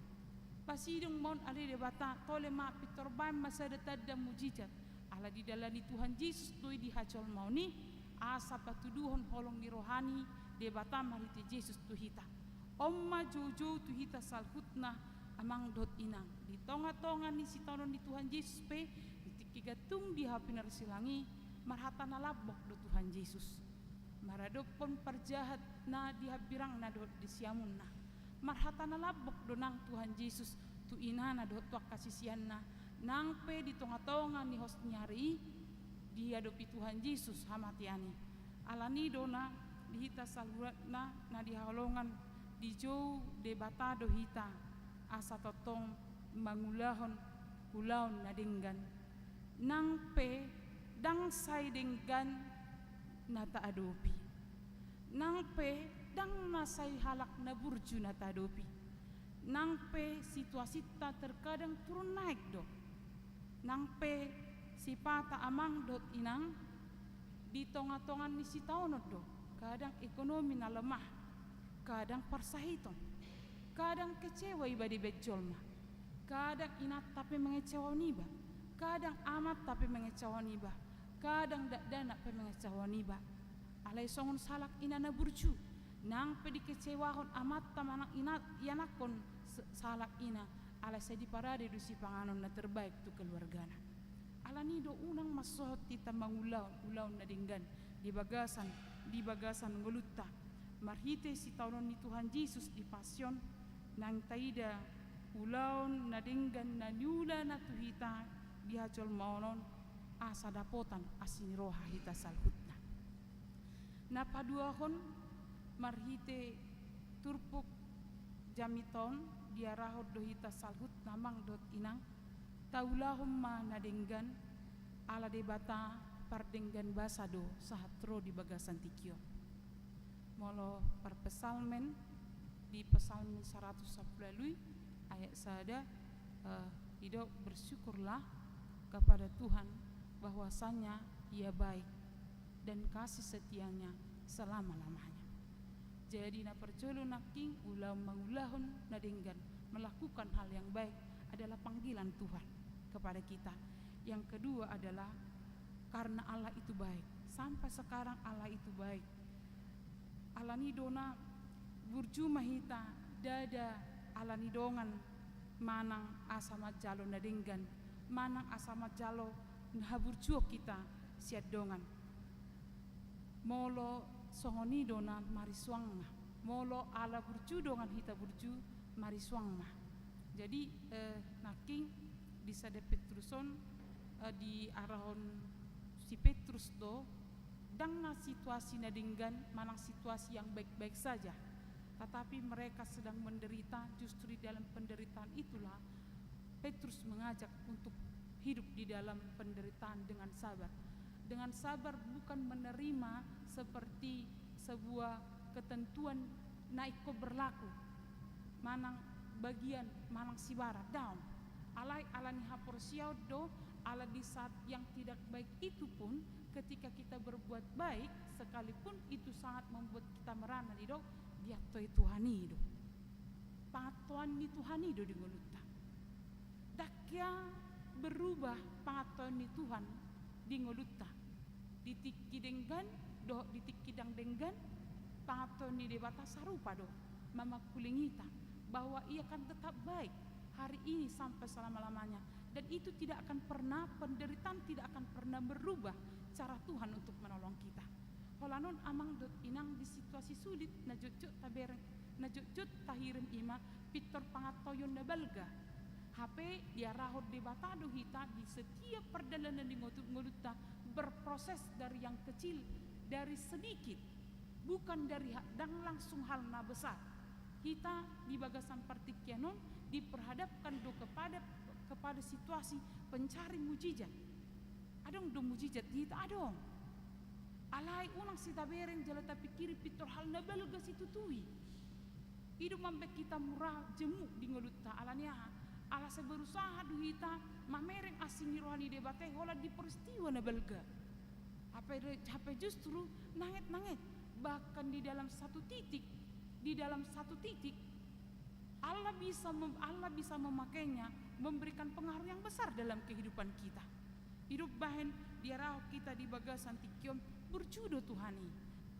Pasiding ma on ale Debata, tole ma pintor baen ma sada tanda mujizat. Ala didalani Tuhan Jesus do i di hajolmaon i, asa patuduhon holong ni roha ni Debata marhite Jesus tu hita. On ma joujou tu hita saluhutna amang dohot inang. Di tongatonga ni sitaonon ni Tuhan Jesus pe, di tingki gantung di hau pinarsilang i, marhata na lambok do Tuhan Jesus maradophon parjahat na di hambirangna dohot di siamunna. Marhata na lambok do nang Tuhan Jesus tu inana dohot tu angka siseanna, nang pe di tongatonga ni hos ni ari i diadopi Tuhan Jesus hamatean i. Alani do na di hita saluhutna na di haholongan, dijou Debata do hita asa tongtong mangulahon ulaon na denggan. Nang pe ndang sai denggan na taadopi. Nang pe ndang na sai halak na burju na taadopi. Nang pe situasinta terkadang turun naek do. Nang pe sipata amang dohot inang, di tongatonga ni sitaonon do, kadang ekonomi na lemah, kadang parsahiton, kadang kecewa iba dibaen jolma, kadang inanta pe mangecewahon iba, kadang amanta pe mangecewahon iba, kadang dakdanak pe mangecewahon iba. Alai songon sahalak ina na burju, nang pe dikecewahon amanta manang ina, ianakhon s-, sahalak ina, alai sai diparade do sipanganon na terbaik tu keluargana. Alani do unang mansohot hita mangulahon ulaon na denggan di bagasan, di bagasan ngolunta. Marhite sitaonon ni Tuhan Jesus di Pasion, naeng taida ulaon na denggan na niulana tu hita di hajolmaon on, asa dapotan asi ni roha hita saluhutna. Na paduahon, marhite turpuk jamita on diarahon do hita saluhutna amang dohot inang, taulahon ma na denggan, ala Debata pardenggan basa do sahat ro di bagasan tingki on. Molo parpsalmen di Psalmen saratus sampulu ualu ayat sada, eh, didok, "Bersyukurlah kepada Tuhan bahwasanya Ia baik, dan kasih setia-Nya selama-lamanya." Jadi na parjolo nangkin, ulaon mangulahon na denggan, melakukan hal yang baik adalah panggilan Tuhan kepada kita. Yang kedua adalah karena Allah itu baik. Sampai sekarang Allah itu baik. Alani do na burju ma hita, ndada alani dongan manang asa manjalo na denggan, manang asa manjalo haburjuon hita sian dongan. Molo songon i do na marisuangna. Molo ala burju dongan hita burju, marisuangna. Jadi, eh, nangkin di sada Petrus on, eh, diarahon si Petrus do, ndang na situasi na denggan manang situasi yang baik-baik saja, tetapi mereka sedang menderita. Justru di dalam penderitaan itulah Petrus mengajak untuk hidup di dalam penderitaan dengan sabar. Dengan sabar bukan menerima seperti sebuah ketentuan na ingkon berlaku, manang bagian, manang sibarat, daong. Alai ala ni haporseaon do, ala di saat yang tidak baik itu pun, ketika kita berbuat baik, sekalipun itu sangat membuat kita merana, didok, diantoi Tuhan i do. Pangantoan ni Tuhan i do di ngolunta. Ndang hea berubah pangantoan ni Tuhan di ngolunta. Di tingki denggan dohot di tingki ndang denggan, pangantoan ni Debata sarupa do, mamangkuling hita bahwa Ia akan tetap baik hari ini sampai selama-lamanya. Dan itu tidak akan pernah, penderitaan tidak akan pernah merubah cara Tuhan untuk menolong kita. Holan on amang dohot inang, di situasi sulit na jotjot tabereng, na jotjot tahirim i ma pintor pangantoion na balga. Hape diarahon Debata do hita di setiap pardalanan ni ngotu-, ngolunta berproses dari yang kecil, dari sedikit, bukan dari ha-, ndang langsung hal na besar. Hita di bagasan partingkian on diperhadapkan do kepada, kepada situasi pencari mujizat. Adong do mujizat di hita? Adong. Alai unang sitabereng jala tapingkiri pintor hal na balga situtu i. I do mambaen hita mura jemuk di ngolunta. Ala ni aha? Ala sai berusaha do hita mamereng asi ni roha ni Debata i holan di peristiwa na balga. Hape, hape justru nanget-nanget, bahkan di dalam satu titik, di dalam satu titik, Allah bisa mem-, Allah bisa memakainya, memberikan pengaruh yang besar dalam kehidupan kita. Hidup bahen diarahon hita di bagasan tingki on, burju do Tuhan i.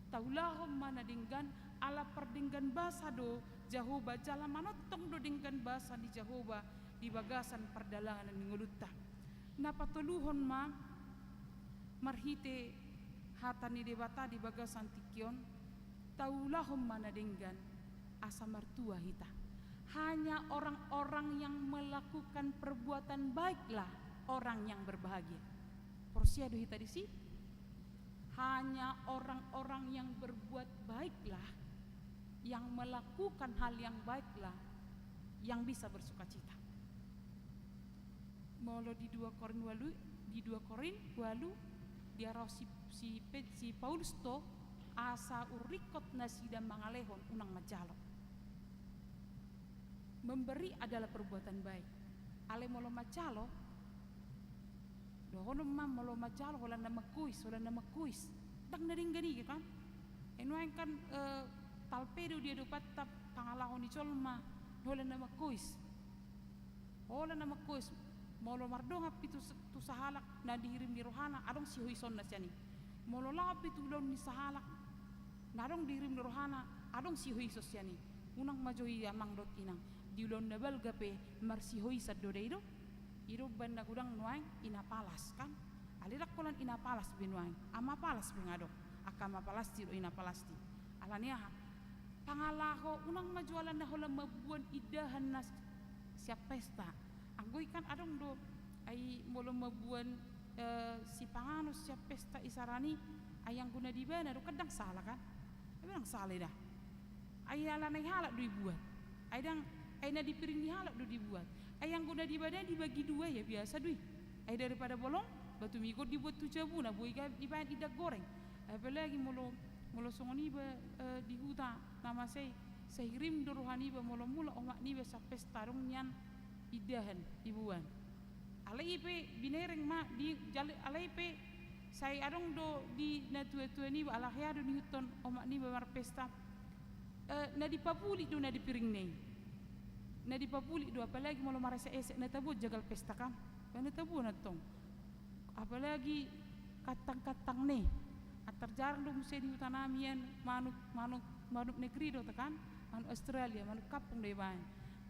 Taulahon ma na denggan, ala pardenggan basa do Jahowa, jala manongtong do denggan basa ni Jahowa di bagasan pardalanan ni ngolunta. Na patoluhon ma, marhite hata ni Debata di bagasan tingki on, taulahon ma na denggan, asa martua hita. Hanya orang-orang yang melakukan perbuatan baiklah orang yang berbahagia. Porsea do hita disi? Hanya orang-orang yang berbuat baiklah, yang melakukan hal yang baiklah, yang bisa bersukacita. Molo di dua Korin ualu, di dua Korin ualu, diarahon si, si Pet-, si Paulus do, asa ringkot nasida mangalehon, unang manjalo. Memberi adalah perbuatan baik. Alai molo manjalo, dohonon ma molo manjalo holan na mangkuis, holan na mangkuis. Ndang na denggan i kan? Ai nuaeng kan, eh, talpe do di adopanta pangalaho ni jolma, holan na mangkuis. Holan na mangkuis, molo mardongan pe tu s-, tu sahalak na dihirim ni rohana, adong sihoisonna sian i. Molo laho pe tu ulaon ni sahalak na adong dihirim ni rohana, adong sihoison sian i. Unang ma jo i amang dohot inang, di ulaon na balga pe marsihoisan do da i do. I do umbahen na godang nuaeng ina palas kan. Alai ndang holan ina palas be nuaeng, ama palas pe nga adong. Angka ama palasti do ina palasti. Alani aha? Pangalaho, unang ma jo ala na holan mamboan indahan na s-, sian pesta. Anggo i kan adong do, ai molo mamboan, eh, sipanganon sian pesta isarana i, ai anggo na di ibana do kan ndang sala kan? Ai ndang sala i da. Ai ala na ni halak do dibuat. Ai ndang, ai na di piring ni halak do dibuat. Ai anggo na di ibana dibagi dua, ya biasa do i. Ai daripada bolon, batu migot dibuat tu jabuna, boi ga ibaen indahan goreng. Apalagi molo, molo songon iba, eh, di huta na masa i, sai hirim do roha niba molo mulak omak niba sian pesta adong nian indahan diboan. Alai i pe binereng ma di, jala alai pe sai adong do di natuatua niba, ala hea do niihuthon omak niba marpesta. Eh, na dipapulik do na di piringna i. Na dipapulik do, apalagi molo mareseesek na taboan jagal pesta kan. Ba na taboan antong. Apalagi kantangkantangna i. Antar jarang do muse di huta nami an manuk, manuk, manuk negeri do ta kan, manuk Australia, manuk kampung do ibaen.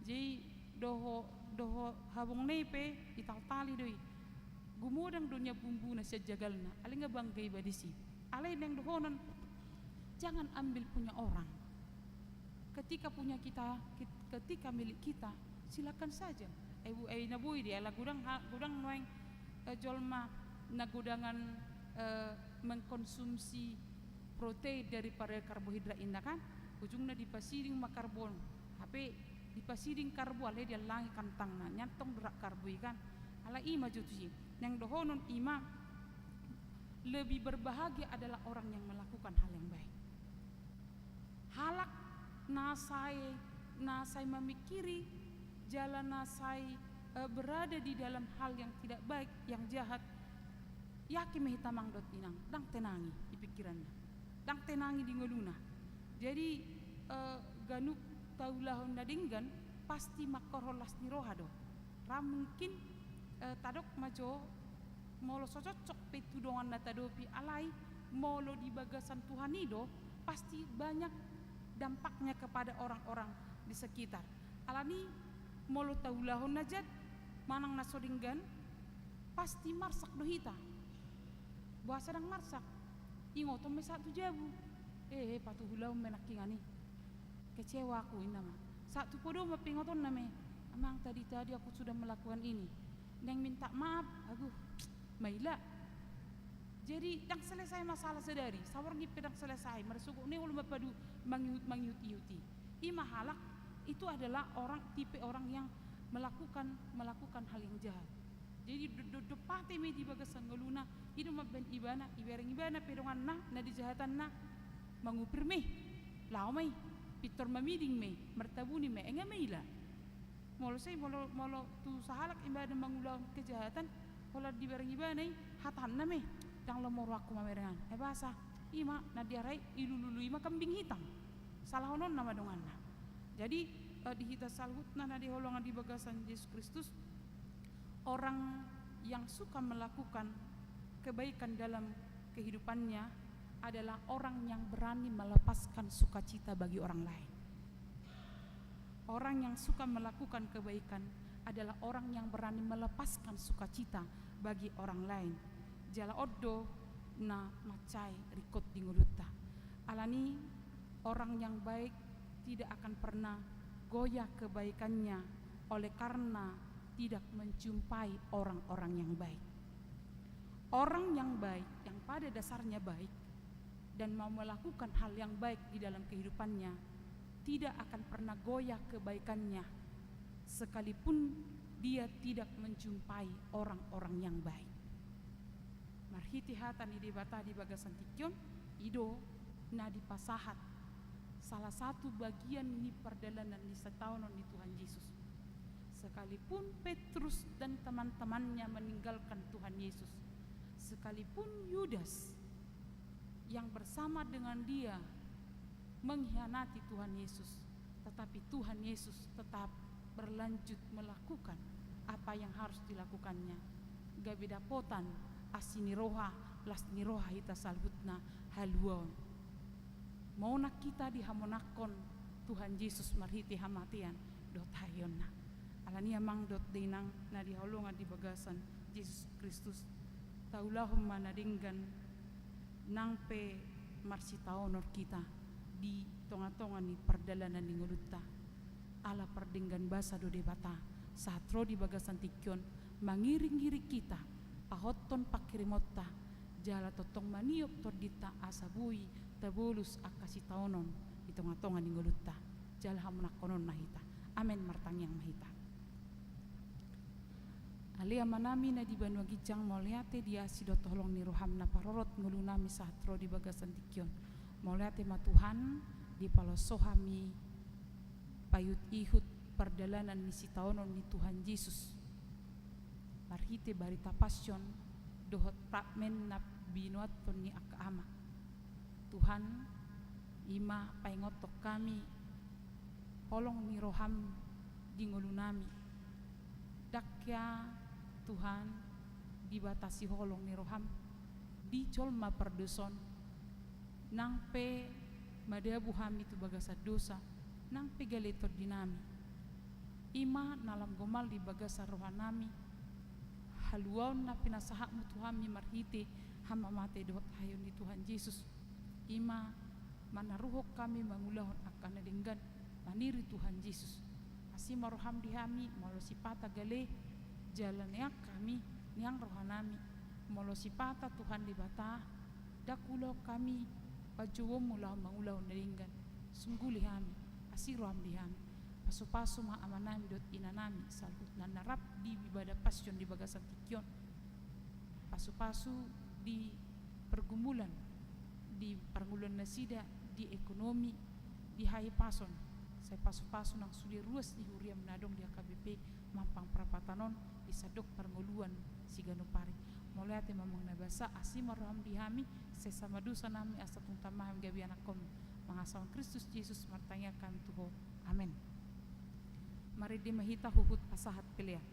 Jadi dohot, dohot habongna i pe ditaltali do i. Gumodang do nian bumbuna sian jagalna, alai nga bangga iba disi. Alai naeng dohonon, jangan ambil punya orang. Ketika punya kita, kit-, ketika milik kita, silakan saja. Ai bu-, ai na boi do i, ala godang ha-, godang nuaeng, eh, jolma na godangan, eh, mengkonsumsi protein daripada karbohidrat inna kan, ujungna dipasiding ma karbo on. Hape dipasiding karbo alai diallangi kantangna, nian tong do rap karbo i kan. Alai i ma jo tusi. Naeng dohonon i ma, lebih berbahagia adalah orang yang melakukan hal yang baik. Halak na sai, na sai mamingkiri jala na sai, eh, berada di dalam hal yang tidak baik, yang jahat, yakin ma hita amang dohot inang, ndang tenang i di pingkiranna, ndang tenang i di ngoluna. Jadi, eh, ganup taulahon na denggan pasti mangkorhon las ni roha do. Ra mungkin, eh, tadok ma jo molo so cocok pe tu dongan na taadopi, alai molo di bagasan Tuhan i do, pasti banyak dampaknya kepada orang-orang di sekitar. Alani molo taulahon na jat manang na so denggan, pasti marsak do hita. Boasa ndang marsak? Ingoton ma i sahat tu jabu. Eh, eh, patuhulahon ma i nangkiningan i. Kecewa aku, inna ma. Sahat tu podoman pe ingotonna ma i. Amang, tadi-tadi aku sudah melakukan ini. Naeng minta maaf, aduh, maila. Jadi, ndang selesai masalah sadari, saborngin pe ndang selesai, marsogot na i olo ma padu mangihut-mangihut-ihut i. I ma halak, itu adalah orang, tipe orang yang melakukan, melakukan hal yang jahat. Jadi, do-, do-, dob mate ma i di bagasan ngoluna, i do mambaen ibana, ibereng ibana pe donganna, na di jahatanna, mangupir ma i, laho ma i, pintor mamiding ma i, martabuni ma i, ai nga maila. Molo sai, molo, molo tu sahalak ibana mangulahon kejahatan, holan dibereng ibana i, hataanna ma i. Ndang lomo rohangku mamereng an. Eh, boasa? I ma na diarai ilulului ma kambing hitam. Salahononna ma donganna. Jadi, eh, di hita saluhutna na dihaholongan di bagasan Jesus Kristus, orang yang suka melakukan kebaikan dalam kehidupannya adalah orang yang berani melepaskan sukacita bagi orang lain. Orang yang suka melakukan kebaikan adalah orang yang berani melepaskan sukacita bagi orang lain. Jala on do na mansai ringkot di ngolunta. Alani, orang yang baik tidak akan pernah goyah kebaikannya oleh karena tidak menjumpai orang-orang yang baik. Orang yang baik, yang pada dasarnya baik, dan mau melakukan hal yang baik di dalam kehidupannya, tidak akan pernah goyah kebaikannya, sekalipun dia tidak menjumpai orang-orang yang baik. Marhite hata ni Debata di bagasan tingki on, i do na dipasahat salah satu bagian ni pardalanan ni sitaonon ni Tuhan Jesus. Sekalipun Petrus dan teman-temannya meninggalkan Tuhan Yesus, sekalipun Yudas yang bersama dengan dia mengkhianati Tuhan Yesus, tetapi Tuhan Yesus tetap berlanjut melakukan apa yang harus dilakukannya. Gabe dapotan asi ni roha, las ni roha hita saluhutna haluaon. Monang hita dihamonangkon Tuhan Jesus marhite hamatean dohot haheionna. Alani, amang dohot dainang na dihaholongan di bagasan Jesus Kristus, taulahon ma na denggan nang pe marsitaonon hita di tonga-tonga ni pardalanan ni ngolunta. Ala pardenggan basa do Debata sahat ro di bagasan tingki on mangiring-iring hita, pahothon pangkirimonta, jala tongtong maniop tondinta asa boi tabolus angka sitaonon di tonga-tonga ni ngolunta jala hamonangkononna hita. Amen. Martangiang ma hita. Ale Amanami na di banua ginjang, mauliate di asi dohot holong ni roham na parorot ngolunami sahat ro di bagasan tingki on. Mauliate ma Tuhan, dipaloas Ho hami paihut-ihut pardalanan ni sitaonon ni Tuhan Jesus marhite barita passion dohot fragmen na binoathon ni angka ama. Tuhan, i ma paingothon hami holong ni roham di ngolunami. Ndang hea Tuhan dibatasi holong ni roham di jolma pardosa on, nang pe madabu hami tu bagasan dosa, nang pe gale tondinami. I ma na lam gomal di bagasan rohanami haluaon na pinasahatmu tu hami marhite hamamate dohot haheheon ni Tuhan Jesus. I ma manaruhon hami mangulahon angka na denggan maniri Tuhan Jesus. Asi ma roham di hami, molo sipata gale jala neang hami, neang rohanami. Molo sipata Tuhan Debata, ndang huulahon hami panjouonmu laho mangulahon na denggan. Sungguli hami, asi roham di hami. Pasu-pasu ma amanami dohot inanami saluhutna na rap di ibadah passion di bagasan tingki on. Pasu-pasu di pergumulan, di parngoluan nasida, di ekonomi, di hahipason. Sai pasu-pasu nang sude ruas ni huriam na adong di H K B P Mampang Prapatan on di sandok parngoluan siganup ari. Mauliate ma amang na basa, asi ma roham di hami, sesa ma dosanami asa tung tama hami gabe anakhonmu. Mangasahon Kristus Jesus martangiang hami tu Ho. Amen. Marende ma hita huhut pasahat pelean.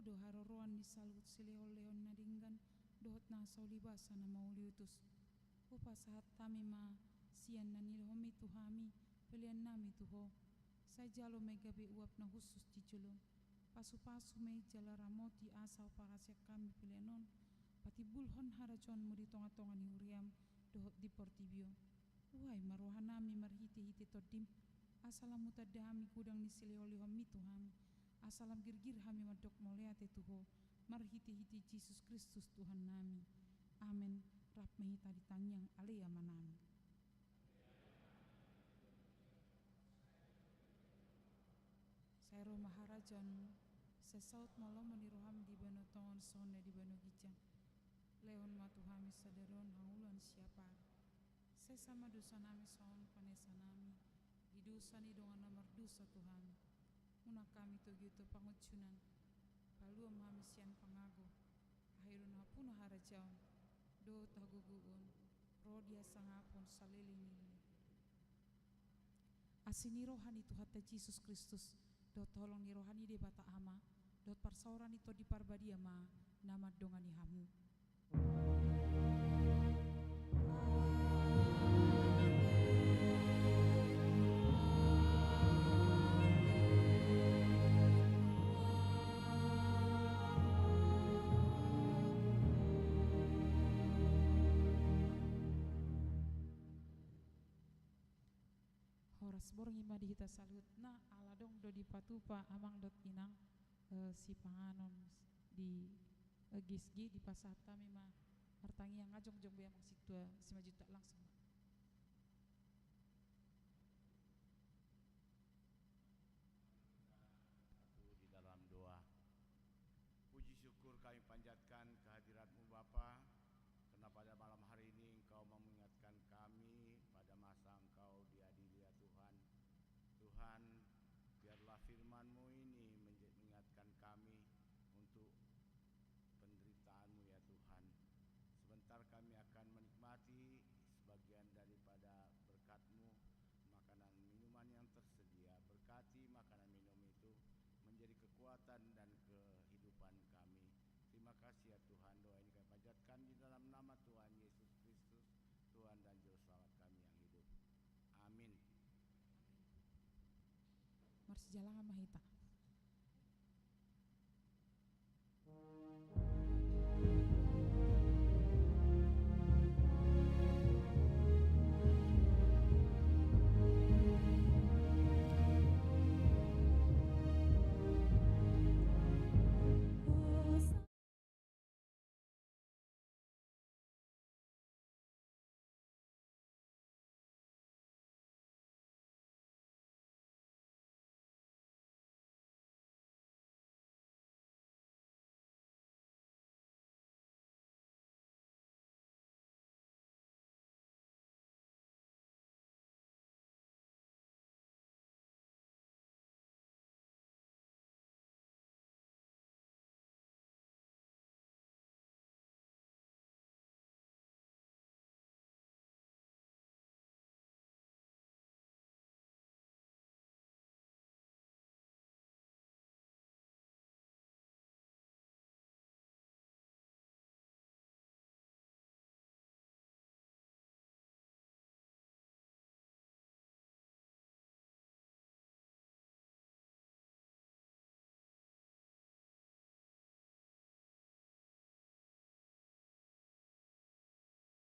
do haroroan ni saluhut silehonlehon na denggan dohot nasa ulibasa na mauliutus. Hupasahat hami ma sian na nilehonmi tu hami peleannami tu Ho. Sai jalo ma i gabe uap na hushus di jolom. Pasupasu ma i jala ramoti asa huparhaseang hami pelean on patimbulhon harajaonmu di tongatonga ni huriam dohot di portibi on. Buhai ma rohanami marhitehite Tondim, asa lam hutanda hami godang ni silehonlehonmi tu hami, asa lam girgir hami mandok mauliate tu Ho, marhitehite Jesus Kristus Tuhannami. Amen. Rap ma hita di tangiang Ale Amanami. Sai ro ma harajaonmu, sai saut ma lomo ni roham di banua tonga on songon na di banua ginjang. Lehon ma tu hami sadari on hangoluan siapari. Sesa ma dosanami songon panesanami di dosa ni dongan na mardosa tu hami. Unang hami togihon tu pangunjunan, palua ma hami sian pangago. Ai do na hapuna harajaon dohot hagogoon ro di hasangapon saleleng ni leleng. Asi ni roha ni Tuhanta Jesus Kristus dohot holong ni roha ni Debata Ama dohot parsaoran ni Tondi Parbadia ma na mandongani hamu. Horas, borngin ma di hita saluhutna, ala adong do dipatupa amang dohot inang, eh, sipanganon di, eh, G S G, dipasahat hami ma martangiang. Jongjong be amang sintua Simanjuntak, langsung ma. Satu di dalam doa. Puji syukur kami panjatkan kehadirat-Mu, Bapa, karena pada malam hari ini Engkau mengingatkan kami pada masa Engkau diadili, ya Tuhan. Tuhan, biarlah firman-Mu ini menja-, mengingatkan kami untuk penderitaan-Mu, ya Tuhan. Sebentar kami akan menikmati sebagian daripada berkat-Mu, makanan minuman yang tersedia. Berkati makanan minum itu menjadi kekuatan dan kehidupan kami. Terima kasih, ya Tuhan, doa ini kami panjatkan di dalam nama Tuhan Yesus Kristus, Tuhan dan Juru Selamat kami yang hidup. Amin. Marsijalangan ma hita.